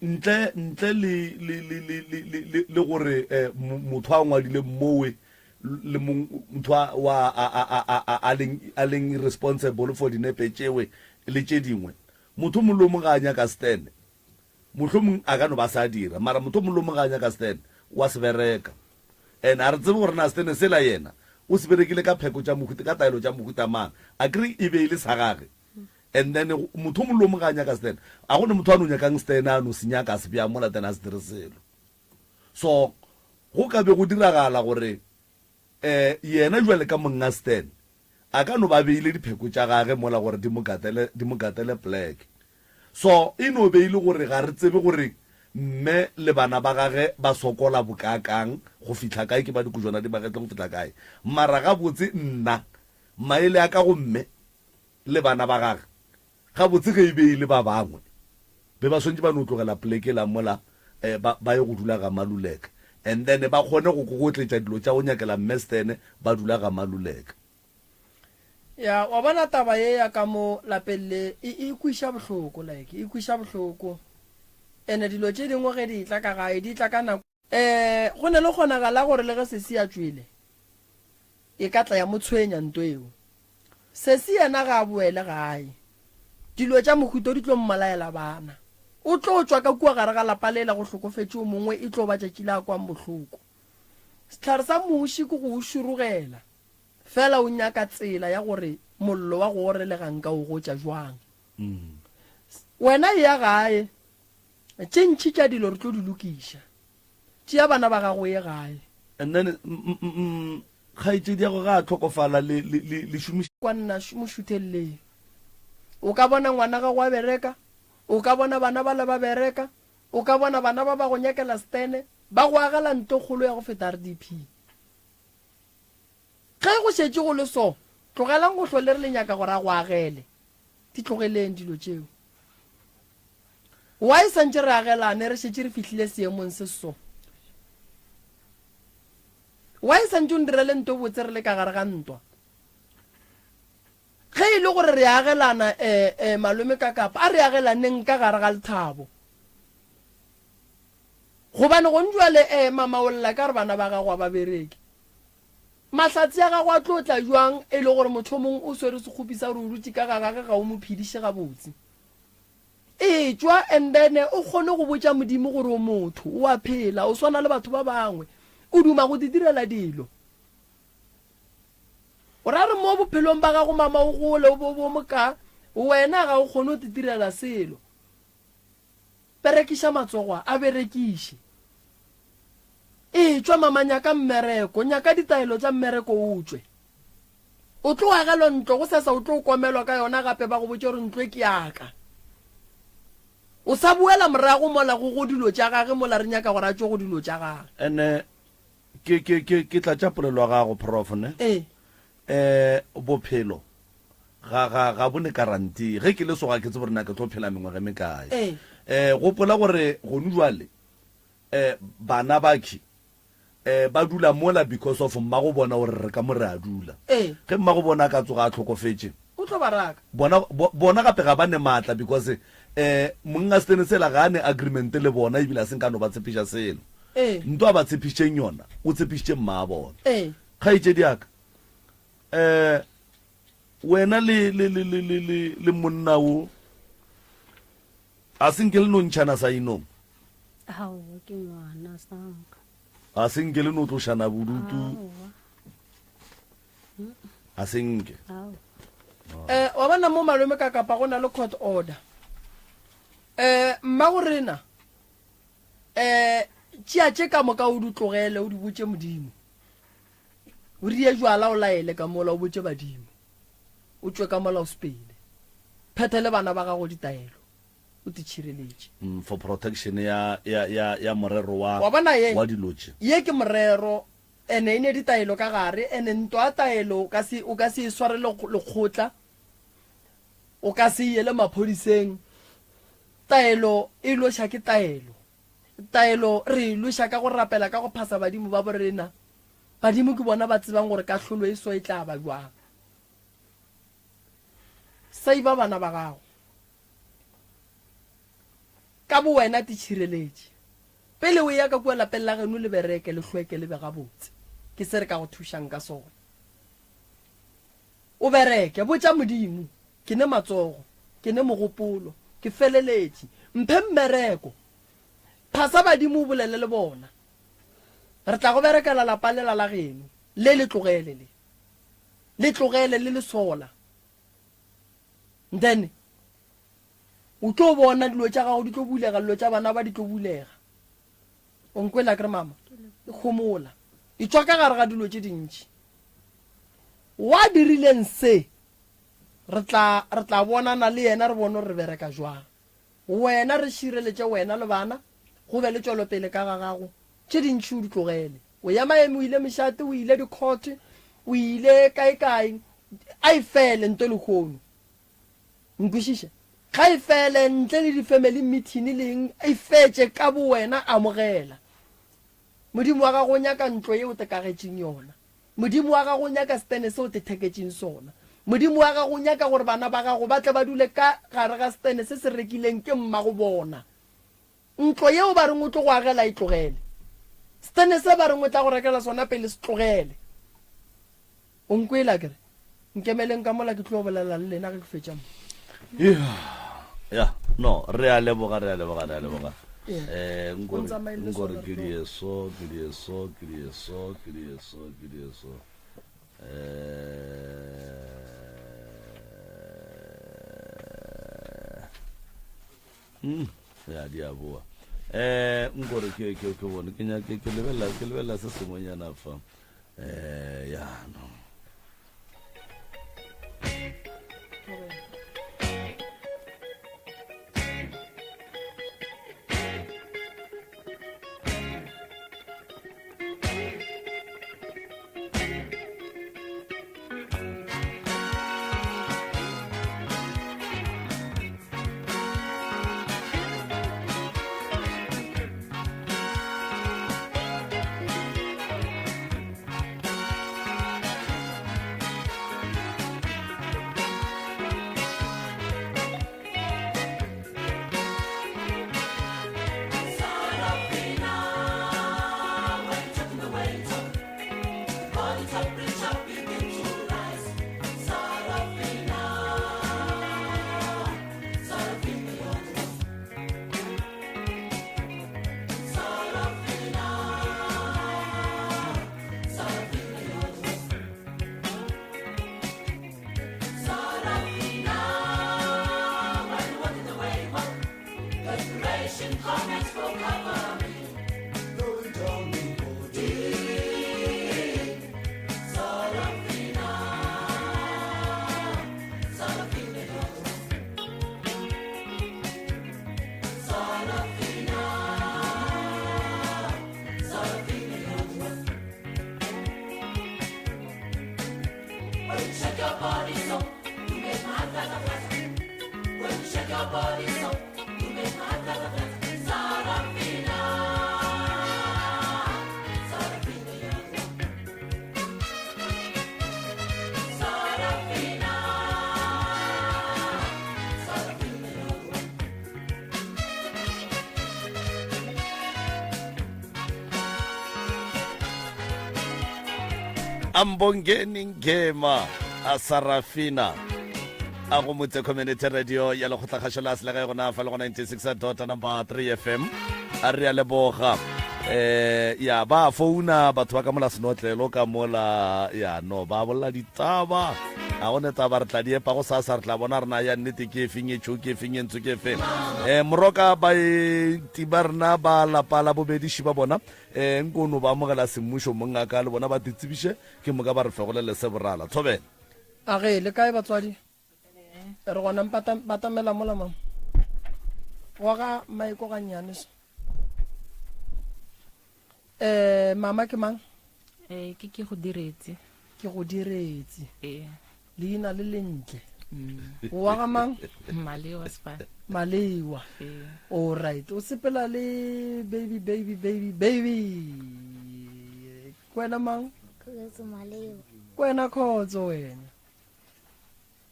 A: ntle ntle le le le le le le le gore eh, motho a ngwadile mmowe le motho wa a a a a a leng a leng responsible for dinepe tšewe le tše dingwe motho mongwe le mongwe ga a nyaka stand mohlomong a ka no ba sa dira mara motho mongwe le mongwe ga a nyaka stand wa se bereka and a re tsebe gore na stene sela yena o se berekile ka pheko tša mohuta ka taelo tša mohuta mang a kry e be e le sa gage And then motho o mongwe le o mongwe ga a nyaka stand, a go ne motho a no nyakang stand a no se nyaka a se bea mola then a se dire selo. So go ka be go diragala gore um yena jwale ka monga stand a ka no ba beile dipheko tša gage mola gore di mo gatele, di mo gatele pleke. So e no be e le gore ga re tsebe gore mme le bana ba gage ba sokola bokaakang go fihla kae, ke ba dikojwana di magetleng go fihla kae. Mara gabotse nna maele a ka go mme le bana ba gage, gabotse ge e be e le ba bangwe, be ba swanetše ba no tlogela poleke la mola eh, ba, ba ye go dula ga Maluleka. And then ba kgone go kokotletša dilo tša go nyakela Mme Stene, ba dula ga Maluleka.
C: Ya, wa bona taba ye ya ka mo lapeng le, e, e kwiša bohloko, like, e kwiša bohloko. Ene dilo tše dingwe ge di tla ka gae, di tla ka nako. Ee, go ne le kgonagala gore le ge sesi a tšwele, e ka tla ya mo tshwenya nto eo. Sesi yena ga a boele gae. Dilo tša mohuto di tlo mmolaela bana. O tlo tšwa ka kua gare ga lapa lela go hlokofetše o mongwe e tlo ba tšatši le a kwang bohloko. Sehlare sa muši ke go o šurugela, fela o nyaka tsela ya gore mollo wa go orelega nka o gotša bjang. Wena eya gae. Tše ntši tša dilo re tlo di lokiša. Tšea bana ba gago o ye gae.
A: And then kgaetšedi ya go ga a tlhokofala le le le le šomiša.
C: Kwa nna mo šutheleleng. O ka bona ngwana gago a bereka, o ka bona bana bala ba bereka, o ka bona bana ba ba go nyakela stene, ba go agela ntlo kgolo ya go feta RDP. Ge go šetše go le so, tlogelang go hlwa le re le nyaka gore a go agele. Di tlogeleng dilo tšeo. Why santše re agelane re šetše re fihlile seemong se so? Why santše o ndirele nto botse re le ka gare ga ntwa? Ge e le gore re agelana eh, eh, malome ka kapa, a re agelaneng ka gare ga lethabo. Gobane gong jwale eh, mama o lla ka re bana ba gago a ba bereke. Mahlatse a gago a tlo tla jwang e le gore motho o mongwe o swere sekgopi sa gore o dutše ka ga gage ga o mo phediše gabotse? Etšwa and then o kgone go botša Modimo gore o motho, o a phela, o swana le batho ba bangwe, o duma go di direla dilo. O ra re mo bophelong ba gago mama o gole o bo bo moka, wena ga o kgone go titirela selo. Berekiša matsogo a, a berekiše. Etšwa mama nyaka mmereko, nyaka ditaelo tša mmereko o tšwe. O tlo agelwa ntlo gosasa o tlo komelwa ka yona gape ba go botše gore ntlo e ke ya ka. O sa boela morago mola go go dilo tša gage mola re nyaka gore a tšwe go dilo tša gage.
A: Ene ke ke ke ke tlatša polelo ya gago prof ne.
C: Ee.
A: Eh bophelo ga ga ga bo ne guarantee. Ge ke le so ga ke tsebe gore na ke tlo phela mengwaga e mekae.
C: Ee.
A: Eh gopola gore gonu jwale eh bana bakhi eh ba dula mola because of mmago bona gore re ka mo re a dula.
C: Ee.
A: Ge mmago bona a ka tsoga a hlokofetše,
C: O tlo ba raka.
A: Bona, bo, bona gape ga ba ne maatla because eh monga setene sela ga a ne agreement le bona ebile a se nka no ba tshepiša selo.
C: Ee.
A: Nto a ba tshepišitšeng yona, o tshepišitše mma bona.
C: Ee.
A: Kgaetšedi ya ka, eh wena le, le, le, le, le, le, le monna wo, a se nke le no ntšhana sa inong?
B: Aowa, ke ngwana sanka.
A: A se nke le no tlošana bodutu?
B: Aowa.
A: A se nke.
C: Eh, wa bona mo malome ka kapa go na le court order. Eh, mma go rena. Eh, tšea tše ka moka o di tlogele o di botše Modimo. O rie jwala o laele ka mola o botše badimo. O tšwe ka mola o sepele. Phethe le bana ba gago ditaelo. O te tšhireletše.
A: Mm, for protection ya ya ya ya morero wa
C: Wa bona ye?
A: wa dilo tše.
C: Ye ke morero Ene e ne ditaelo ka gare, ene ntwa ya taelo o ka se, o ka se e sware lekgotla, o ka se e yele maphodiseng. Taelo e lweša ke taelo. Taelo re e lweša ka go rapela, ka go phasa badimo ba borena. Badimo ke bona ba tsebang gore kahlolo e so e tla ba bjang. Save bana ba gago. Ka bowena titšhireletše. Pele o eya ka kua lapeng la geno le bereke, le hlweke, le be gabotse. Ke se re ka go thušang ka sona. O bereke, botša Modimo, Ke ne matsogo, ke ne mogopolo, ke feleletše. Mphe mmereko. Phasa badimo o bolele le bona. Re tla go berekela lapa lela la geno. Le le tlogele le. Le tlogele le le sola. Then O tlo bona dilo tša gago di tlo bulega, dilo tša bana ba di tlo bulega. O nkwele akere mama? E homola. E tšwa ka gare ga dilo tše dintši. Wa dirileng se, re tla, re tla bonana le yena re bone gore re bereka jwang. Wena re šireletše wena le bana, go be le tšwelopele ka ga gago. Tše dintši o di tlogele. O ya maeme, o ile mešate, o ile di-court, o ile kae-kae. A e fele nto lehono. Nkwešiše. Ga e fele, ntle le di-family meeting le eng, e fetše ka bowena, amogela. Modimo wa gago o nyaka ntlo ye o te kagetšeng yona. Modimo wa gago o nyaka setene se o te theketšeng sona. Modimo wa gago o nyaka gore bana ba gago ba tle ba dule ka gare ga setene se se rekileng ke mmago bona. Ntlo yeo ba reng o tlo go agela e tlogele. Setene se ba reng o tla go rekela sona pele se tlogele. O nkwele akere? Nkemeleng ka mola ke tlo bolela le lena ge ke fetša mo.
A: Ya, no, re a leboga, re a leboga, re a leboga.
C: Yeah.
A: Eh,
C: O
A: nkore,
C: ntsamaelle
A: nkore
C: sona
A: ke
C: re tlo.
A: die so, ke die so, ke die so, ke die so, ke die so. Eh, Mm, ya di a boa. Eh, nkore ke ke ke bone ke nyake ke lebella ke lebella se sengwenyana fa. Eh, ya no. Ambongeni Ngema a Sarafina a go motse community radio ya lekgotlakgašo la selegae gona fa le go 96 dot number 3 fm a re a leboga eh ya ba founa batho ba ka mola senotlelo ka mola ya no ba bolla ditaba a go ne taba re tla di epa go sasa re tla bona rena ya nnete ke efeng e tšho ke efeng e ntsho ke efeng um moroka baeti ba rena ba lapa la bobediši ba bona um nko no ba amogela semmušo mongaka le bona ba titsebiše ke moka ba re fegolele se borala thobela
C: A ge, le kae batswadi? Re gona batamela mola mama. Goga maeko gannyane so. Eh mama ke mang?
I: Eh ke ke go diretse.
C: Ke go diretse.
I: Eh.
C: Leina le lentle. Mm. O wa ga mang?
I: Malewa spa.
C: Malewa.
I: Eh.
C: All right. O sepela le baby baby baby baby. Kwena mang?
J: Khotso Malewa.
C: Kwena khotso wena.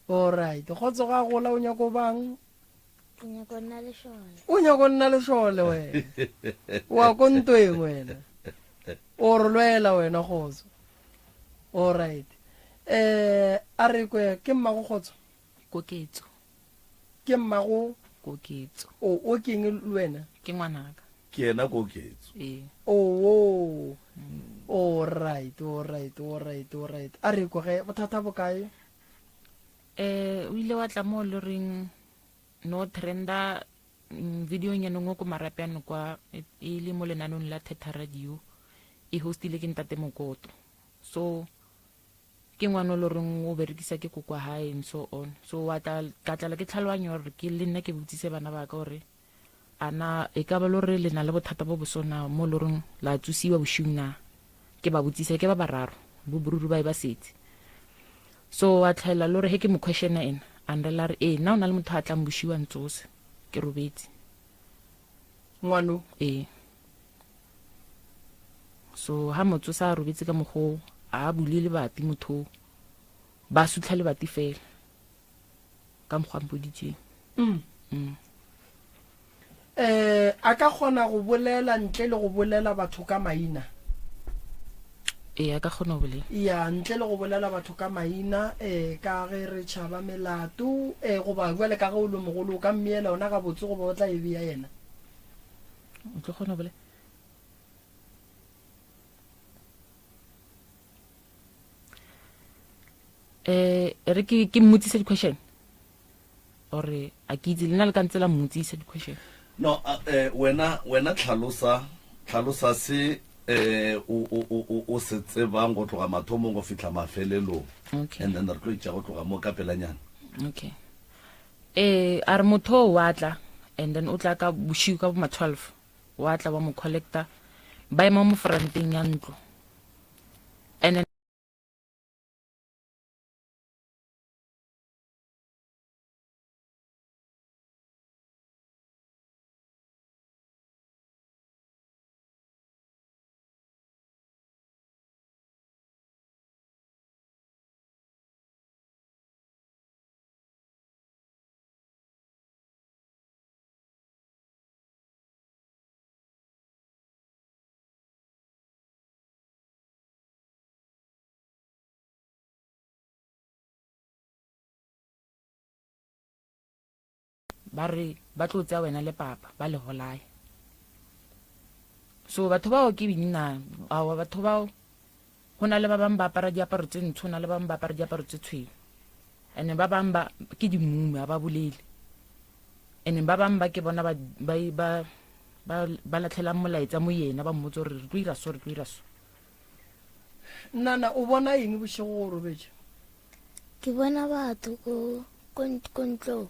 C: Alright, khotso ga gola o nyako bang?
J: Ke nyako nna lešole.
C: O nyako nna lešole wena. Wa ko ntweng wena. O re lwela wena khotso. Alright. Eh a re kwe ke mmago khotso?
I: Koketso.
C: Ke mmago
I: Koketso.
C: O o keng le wena?
I: Ke ngwanaka.
A: Ke yena Koketso.
I: Ee.
C: Oo. Alright, alright, alright, alright. A re kwe ge bothata bo kae?
I: Eh o ile wa tla mo le reng no trenda mm, video nyane ngo ko marapeane kwa e e le mo lenanong la Theta Radio e hostile ke ntate Mokoto. So ke ngwana o le reng o berekisa ke koko hae and so on. So wa tla ka tlala ke tlhaloganyo gore ke le nna ke botsise bana ba ka gore a na e ka ba le gore le na le bothata bo bosona mo le goreng la tsosiwa bošung na ke ba botsisa ke ba bararo bo boruru ba e ba setse so wa tlhaela le gore he ke mo questiona ena a nrela re ee nna o na le motho a tlang bošiwa ntsose ke robetse
C: ngwano
I: ee so ha motsosa a robetse ka mokgoo a bule lebati motho ba sutlha lebati fela ka mokgwa mpoditseng
C: mm.
I: mm.
C: eh a ka kgona go bolela ntle le go bolela batho ka maina
I: ee a ka kgona go bolela
C: ya ntle le go bolela batho ka maina um ka ge re tšhaba melato um goba jale ka ge o le mogolo o ka mmeela ona gabotse goba o tla e beya yena
I: o tlo kgona go bolela eh re ke ke mmotsise di-question or a ke itse le na le ka ntse la mmotsisa di-question
A: no eh, wena wena tlhalosa tlhalosa se eh o o o o se tsebang go tloga mathomong go fihla mafelelong
I: okay
A: and then re tlo itša go tloga mo ka pelanyana
I: okay eh a re motho wa tla and then o tla ka boshigo ka bo ma 12 wa tla wa mo collector ba ema mo franteng ya ntlo and then ba re ba tlo tsaya wena le papa ba le golaya so batho bao ke binna awa batho bao go na le ba bangwe ba apara diaparo tse ntsho na le ba bangwe ba apara diaparo tse tshweu and ba bangwe ba ke dimume ga ba bolele. And ba bangwe ba ke bona ba ba ba ba, ba latlhelang molaetsa mo yena ba mmotsa gore re tlo ira so re tlo ira so.
C: Nana o bona eng bošego o robetše?
J: Ke bona batho ko ko ko ntlong.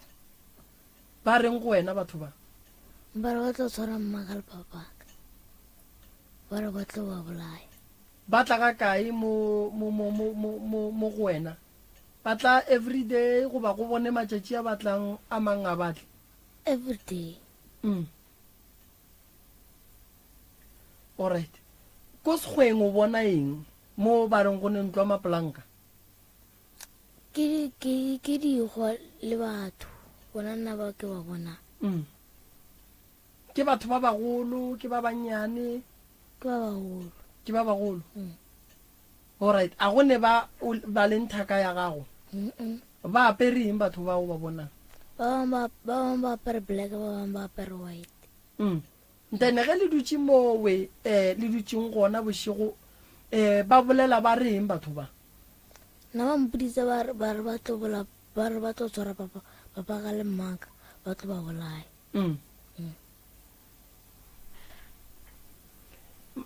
C: Ba reng go wena batho ba?
J: Ba re ba tlo tshwara mmaka le papaka. Ba re ba tlo ba bolaya.
C: Ba tla ga kae mo mo mo mo mo mo mo go wena? Ba tla everyday goba go bone matšatši a ba tlang a mang a batle?
J: Everyday.
C: Mm. Alright. Ko sekgweng o bona eng mo ba reng go ne ntlo ya mapolanka?
J: Ke di- ke ke dikgwa le batho. Bona nna ba ke ba bonang.
C: Mm. Ke batho ba bagolo, ke ba bannyane?
J: Ke ba bagolo.
C: Ke ba bagolo?
J: Mm.
C: Alright, a go ne ba ba leng thaka ya gago?
J: Mm-mm.
C: Ba apere eng batho bao ba bonang?
J: Ba bangwe ba ba bangwe ba apere black, ba bangwe ba apere white.
C: Mm. Then ge le dutše mowe eh le dutšeng gona bošego eh ba bolela ba reng batho ba?
J: Nna ba mpoditse ba re ba re ba tlo bola ba re ba tlo tshwara papa papa ka le mmaka ba tlo ba bolaya.
C: Mm.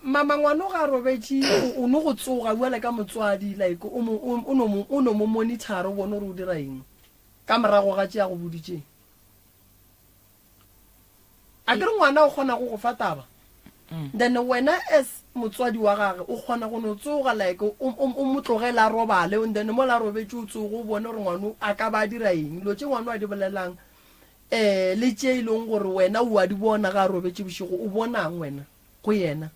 C: Mama ngwano ga robetše o no go tsoga bjale ka motswadi like o mo o no mo o no mo monitor o bone gore o dira eng ka morago ga tše a go boditšeng. A ke re ngwana o kgona go go fa taba mm. then wena as motswadi wa gage o kgona go no tsoga like o mo tlogela a robale and then mo la robetše o tsoge o bone gore ngwano a ka ba a dira eng dilo tše ngwano a di bolelang um le tše e leng gore wena o a di bona ga a robetše bošego o bonang wena go yena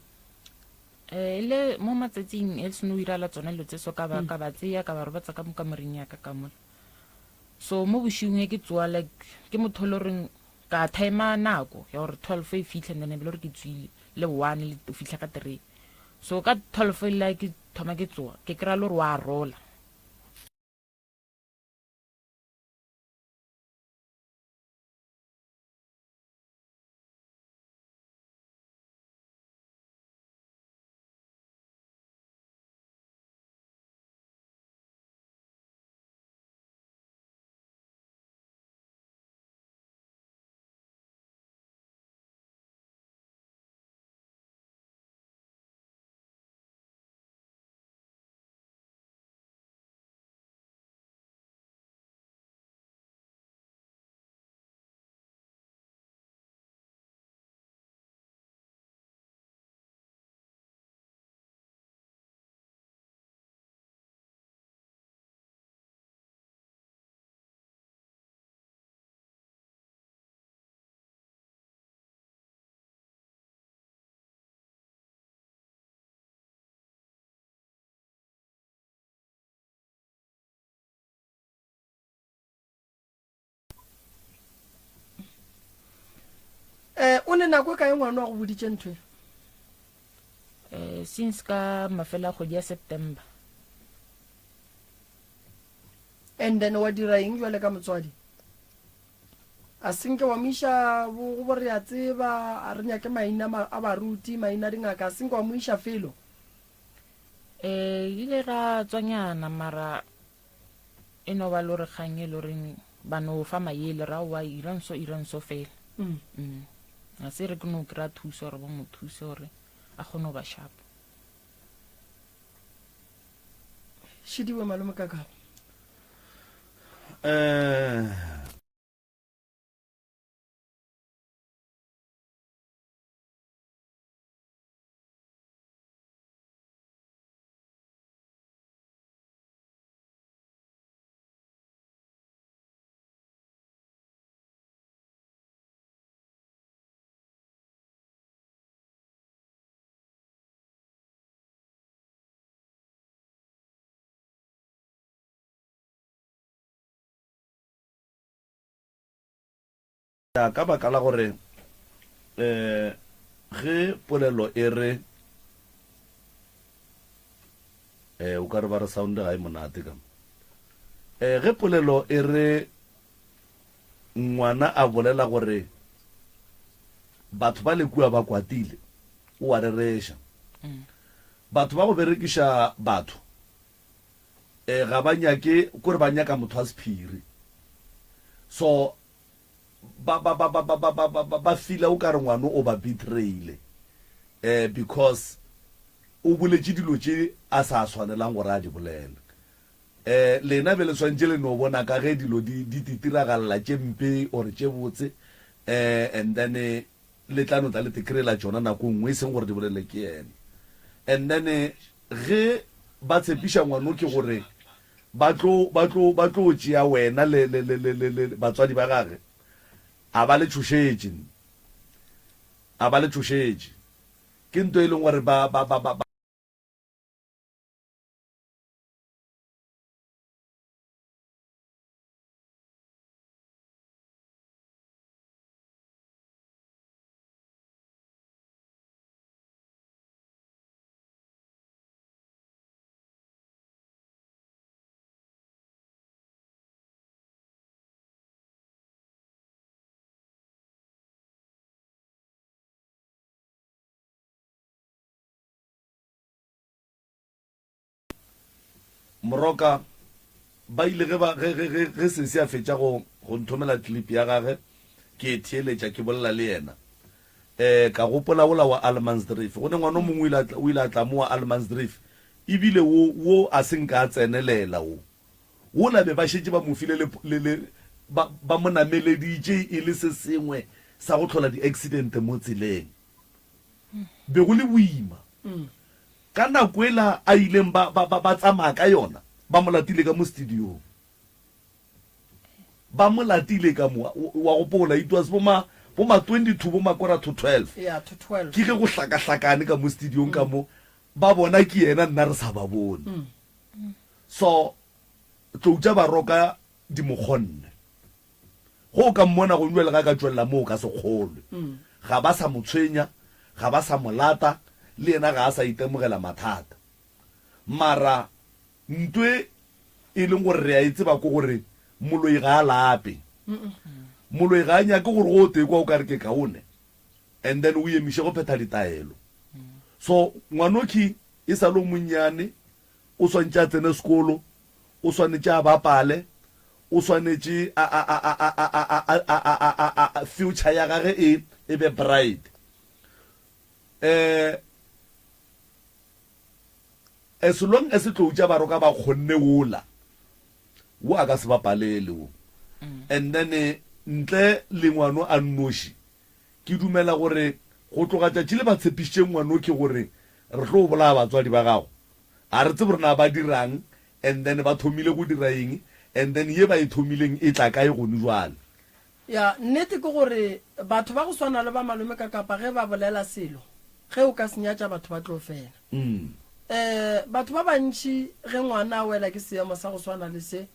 I: um le mo matsatsing e seno irala tsona dilo tse so ka ba mm. ka ba tseya ka ba robatsa ka mo kamoreng ya ka ka mola so mo bošegong e ke tsoa like ke motho le goreng ka timer nako ya gore 12 e fitlhe and then e be le gore ke tswile le one le fitlha ka three so ka 12 e la ke thoma ke tsoa ke kry-a le gore wa rola
C: Eh, o ne nako e kae ngwana wa go boditše ntho e?
I: Eh, since ka mafela a kgwedi ya September.
C: And then wa dira eng jwale ka motswadi? A senke wa mo iša go bo re a tseba, a re nyake maina a baruti, maina a dingaka, a senke wa mo iša felo?
I: Eh, ile ra tswanyana mara e no ba lore kgang e loreng ba no fa mayele ra wa irang so irang so fela.
C: Mm.
I: Mm. A se re ke no kry-a thuso gore ba mo thuse gore a kgone go ba sharp.
C: Šidiwe malome Kakabo.
A: Eh. Ya, ka baka la gore um ge polelo e re um o ka re ba re sound ga e monate ka mo. Um ge polelo e re ngwana a bolela gore batho ba le kua ba kwatile, o a rereša. Batho ba go berekiša batho um ga ba nyake, kore ba nyaka motho wa sephiri. So. Ba ba ba ba ba ba ba ba ba feela o ka re ngwano o ba betrayile eh because o boletše dilo tše a sa swanelang gore a di bolele. Eh lena be le swantše le no bona ka ge dilo di di titiragalela tše mpe or tše botse eh and then le tla no tla le te-kry-ela tšona nako nngwe e seng gore di bolele ke yena. And then ge ba tshepiša ngwano ke gore ba tlo ba tlo ba tlo tšea wena le le le le le batswadi ba gage a ba le tšhošetše a ba le tšhošetše ke nto e leng gore ba ba ba ba Moroka ba ile ge ba ge ge ge ge sesi a fetša go go nthomela clip ya gage ke e theeletša ke bolela le yena eh ka gopola wola wa Allemansdrift go ne ngwana o mongwe o ile a tla o ile a tla mo wa Allemansdrift Ebile wo, wo a se nka a tsenelela, wo, wola be ba šetše ba mo file le, le, le, ba, ba mo nameleditše e le se sengwe sa go hlola di-accident mo tseleng. Be go le boima. Ka nako ela a ileng ba, ba, ba, ba tsamaya ka yona, ba mo latile ka mo studiong. Ba mo latile ka mo, wa gopola, it was bo ma, bo ma 22, bo ma kora to 12.
C: Yeah, to 12.
A: Ke ge go hlakahlakane ka mo studiong ka mo. Ba bona ke yena nna re sa ba bone. So tlou tša Baroka di mo kgonne. Go o ka mmona gong jwale ga ka tšwelela mo o ka se kgolwe. Ga ba sa mo tshwenya, ga ba sa mo lata, le yena ga a sa itemogela mathata. Mara ntwe e leng gore re a e tseba ko gore moloi ga a lape. Moloi ga a nyake gore go o tee kwa o ka re ke kaone. And then o emiše go phetha ditaelo. So ngwanokhi e sa le o monnyane, o swanetše a tsene sekolo, o swanetše a bapale, o swanetše a, a, a, a, a, a, a, a, a, a, a, a, a, future ya gage e, e be bright. Eh, as long as tlou tša Baroka ba kgonne wola, wo a ka se bapalele wo. And then ntle le ngwano a nnoši, Ke dumela gore go tloga tšatši le ba tshepišitše ngwanokhwi gore re tlo bolaya batswadi ba gago, ga re tsebe gore na ba dirang and then ba thomile go dira eng and then ye ba e thomileng e tla kae gone jwale.
C: Ya, nnete ke gore batho ba go swana le ba malome ka kapa ge ba bolela selo, ge o ka se nyatša batho ba tlo fela. Um batho ba bantši ge ngwana a wela ke seemo sa go swana le se,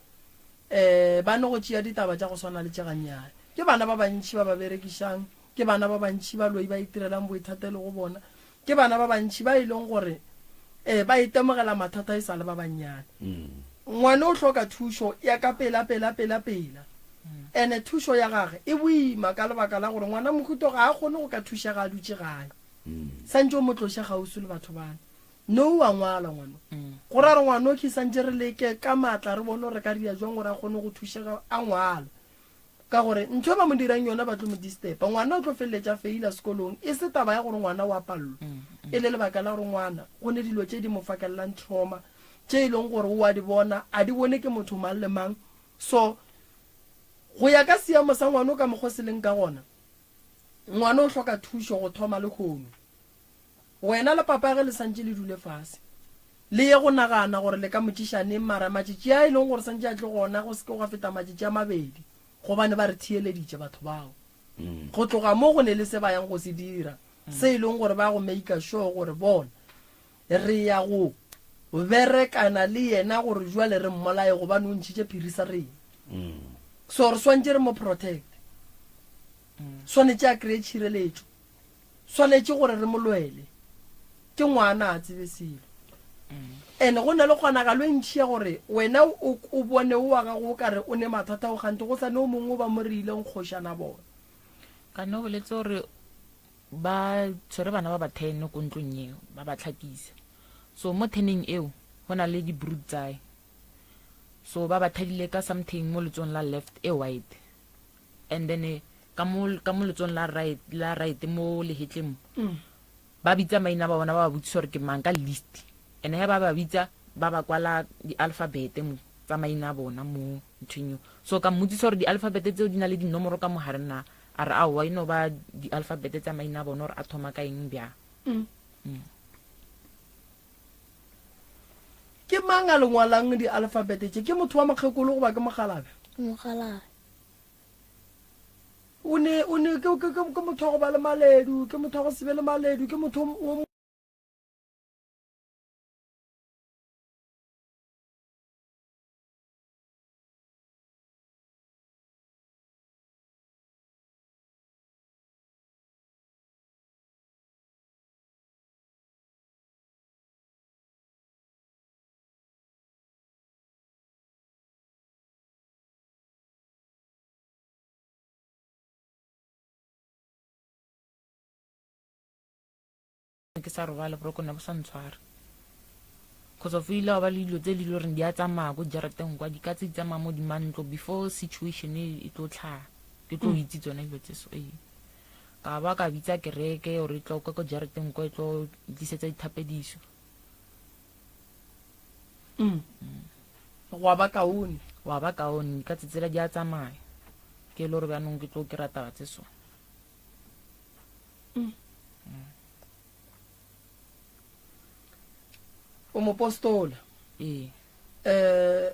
C: um ba no go tšea ditaba tša go swana le tše gannyane. Ke bana ba bantši ba ba berekišang, ke bana ba bantši baloi ba itirelang boithatelo go bona, ke bana ba bantši ba e leng gore um ba itemogela mathata e sa le ba bannyane. Ngwana o hloka thušo ya ka pela pela pela pela, ene thušo ya gage e boima ka lebaka la gore ngwana mohuto ga a kgone go ka thušega a dutše gae. Santše o mo tloše kgauswi le batho bana. No o a ngwala ngwano. Go ra re ngwano ke santše re leke ka maatla re bone gore re ka dira jwang gore a kgone go thušega a ngwala. Ka gore ntho e ba mo dirang yona ba tlo mo disturba. Ngwana o tlo feleletša a feila sekolong e se taba ya gore ngwana o a pallwa. E le lebaka la gore ngwana go ne dilo tše di mo fakelelang trauma tše e leng gore o a di bona a di bone ke motho mang le mang. So go ya ka seemo sa ngwano ka mokgo se leng ka gona ngwana o hloka thušo go thoma lehono. Wena le papage le santše le dule fase, le ye go nagana gore le ka mo tšiša neng, mara matšatši a e leng gore santše a tle gona go se ke gwa feta matšatši a mabedi, gobane ba re theeleditše batho bao. Go tloga mo go ne le se ba yang go se dira, se e leng gore ba go maker sure gore bona re ya go berekana le yena gore jwale re mmolaye gobane o ntšhitše phiri sa rena. So re swantše re mo protect. Swanetše a kry-e tšhireletšo. Swanetše gore re mo lwele. Ke ngwana, a tsebe selo. And go na le kgonagalo e ntši ya gore wena o, o bone o wa gago o ka re o ne mathata o kgante go sa ne o mongwe o ba mo reileng kgošana bona.
I: Ka no boletse gore ba tshwere bana ba ba ten ko ntlong eo ba ba tlhakisa. So mo teneng eo go na le di-brood tsae. So ba ba thadile ka something mo letsong la left e white. And then eh, Ka mo ka mo letsong la right la right mo lehetleng mo. Mm. Ba bitsa maina ba bona ba ba botsisa gore ke mang ka list. Ene he ba ba bitsa ba ba kwala di-alphabet mo tsa maina a bona mo nthong eo. So ka mmotsisa gore di-alphabet tseo di na le dinomoro ka mogare na a re aowa e no ba di-alphabet tsa maina a bona gore a thoma ka eng bjang. Mm. Mm.
C: Ke mang a le ngwalang di-alphabet tše? Ke motho wa mokgekolo goba ke mokgalabje?
J: Mokgalabje.
C: O ne, o ne, ke, ke, ke, ke motho wa go ba le maledu, ke motho wa go se be le maledu, ke motho o
I: ke sa robale boroko ne bo sa ntshware cause of ile wa ba le dilo tse le goreng di a tsamaya ko jarateng kwa di ka tse di tsamaya mo dimantlo before situation e, e tlo tlhaga ke tlo mm. itse tsone dilo tse so ee ka ba ka bitsa kereke gore e tlo ka ko jarateng kwa e tlo tlisetsa dithapediso
C: mm. Gwa ba kaone.
I: Wa ba kaone ka tsetsela di a tsamaya. Ke e le gore bjanong ke tlo kry-a taba tse so.
C: Mm. O mopostola.
I: Ee.
C: Eh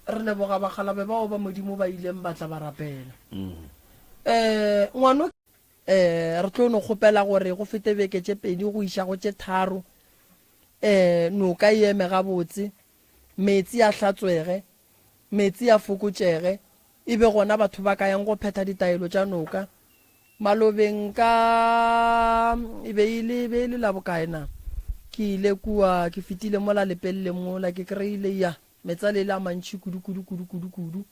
C: re leboga bagalabe bao ba modimo ba ileng ba tla ba rapela.
A: Mm.
C: Eh ngwano eh re tlo no kgopela gore go fete beke tše pedi go iša go tše tharo eh noka e eme gabotse meetse a hlatswege, meetse a fokotšege, e be gona batho ba ka yang go phetha ditaelo tša noka. Malobeng ka e be e le, e be e le la bokae na? Ke ile kua, ke fetile mola lepelle mola, ke kry-ile ya meetse a le le a mantši kudu kudu kudu kudu kudu.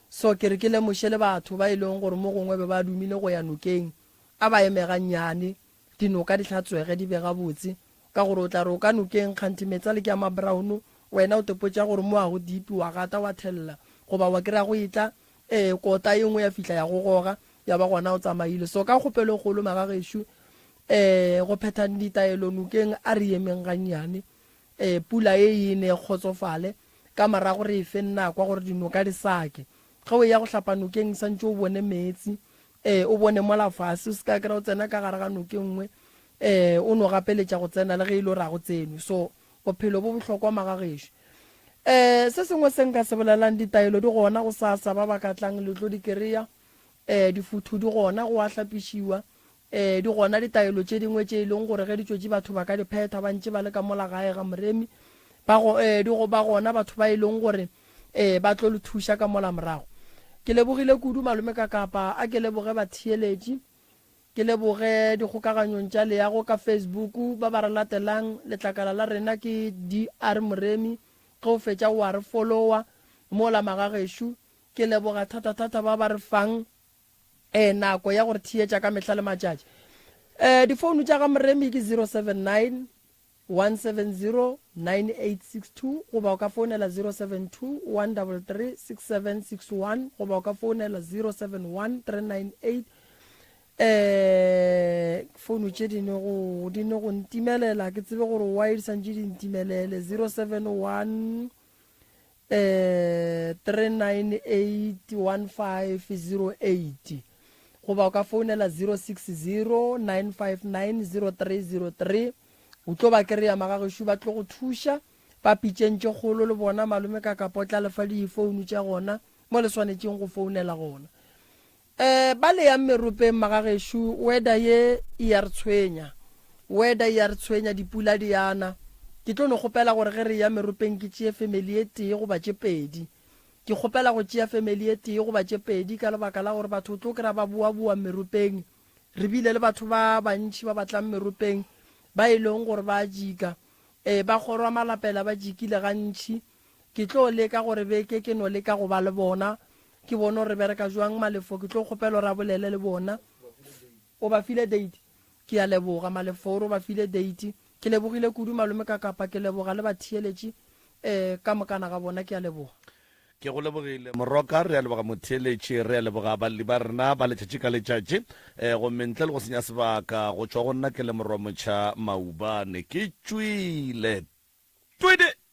C: So ke re ke lemoše le batho ba e leng gore mo gongwe be ba dumile go ya nokeng, a ba eme gannyane, Dinoka di hlatswege di be gabotse, ka gore o tla re o ka nokeng kganthe meetse a le ke a mabrowno, wena o tepotša gore mo a go deep, wa gata wa thella, goba wa kry-a go etla eh kota ye nngwe ya fihla ya go goga, ya ba gona o tsamaile. So ka kgopelo e kgolo magagešo eh go phethang ditaelo nokeng a re emeng gannyane eh pula ye e ne e kgotsofale, ka morago re e feng nako gore dinoka di sake. Ge o eya go hlapa nokeng santše o bone meetse Ee, o bone mola fase, o se ka kry-a o tsena ka gare ga noke nngwe, ee, o no gapeletša go tsena le ge e le gore ga go tsenwe. So, bophelo bo bohlokwa magagešo. Ee, se sengwe se nka se bolelang, ditaelo di gona go sasa, ba ba ka tlang le tlo di kry-a, ee, difuthu di gona go a hlapišiwa, ee, di gona ditaelo tše dingwe tše e leng gore ge di tšwetše batho ba ka di phetha ba ntše ba le ka mola gae ga Moremi, ba go, ee, di go ba gona batho ba e leng gore Ee, ba tlo le thuša ka mola morago. Ke lebogile kudu Malome Kakapa, a ke leboge batheeletši, ke leboge dikgokaganyong tša leago ka Facebook ba ba re latelang, letlakala la rena ke DR Moremi, ge o fetša o a re follower mola magagešo, ke leboga thatathata ba ba re fang eh, nako ya go re theetša ka mehla le matšatši. Eh, difounu tša ga Moremi ke 079 1709862 goba o ka founela 072 133 6761 goba o ka founela 071 398 eh founu tše di ne go di ne go ntimelela ke tsebe gore why di santše di ntimelele 071 eh 3981508 goba o ka founela 060 959 0303 o tlo ba kry-a magagešo ba tlo go thuša ba pitšeng tše kgolo le bona malome ka kapotla lefa difounu tša gona mo le swanetšeng go founela gona Um ba le yang meropeng magagešo, weather ye e ya re tshwenya. Weather e ya re tshwenya, dipula di a na. Ke tlo no kgopela gore ge re eya meropeng ke tšee family e tee goba tše pedi. Ke kgopela go tšea family e tee goba tše pedi ka lebaka la gore batho o tlo kry-a ba boa-boa meropeng. Re bile le batho ba bantši ba ba tlang meropeng ba e leng gore ba jika. Ee, ba kgorwa malapela ba jikile gantši. Ke tlo leka gore beke ke no leka go ba le bona, ke bone gore re bereka jwang. Malefo, ke tlo kgopela gore a bolele le bona. O ba file date? Ke a leboga, Malefo, gore o ba file date. Ke lebogile kudu, Malome Kakapa. Ke leboga le batheeletši um ka mokana ga bona. Ke a leboga.
A: Ke go lebogile Moroka, re a leboga motheeletši, re a leboga balli ba rena ba letšatši ka letšatši. Um gomme ntle le go senya sebaka, go tšwa go nna ke le Morwamotšha Maubane, ke tšwile. Twede!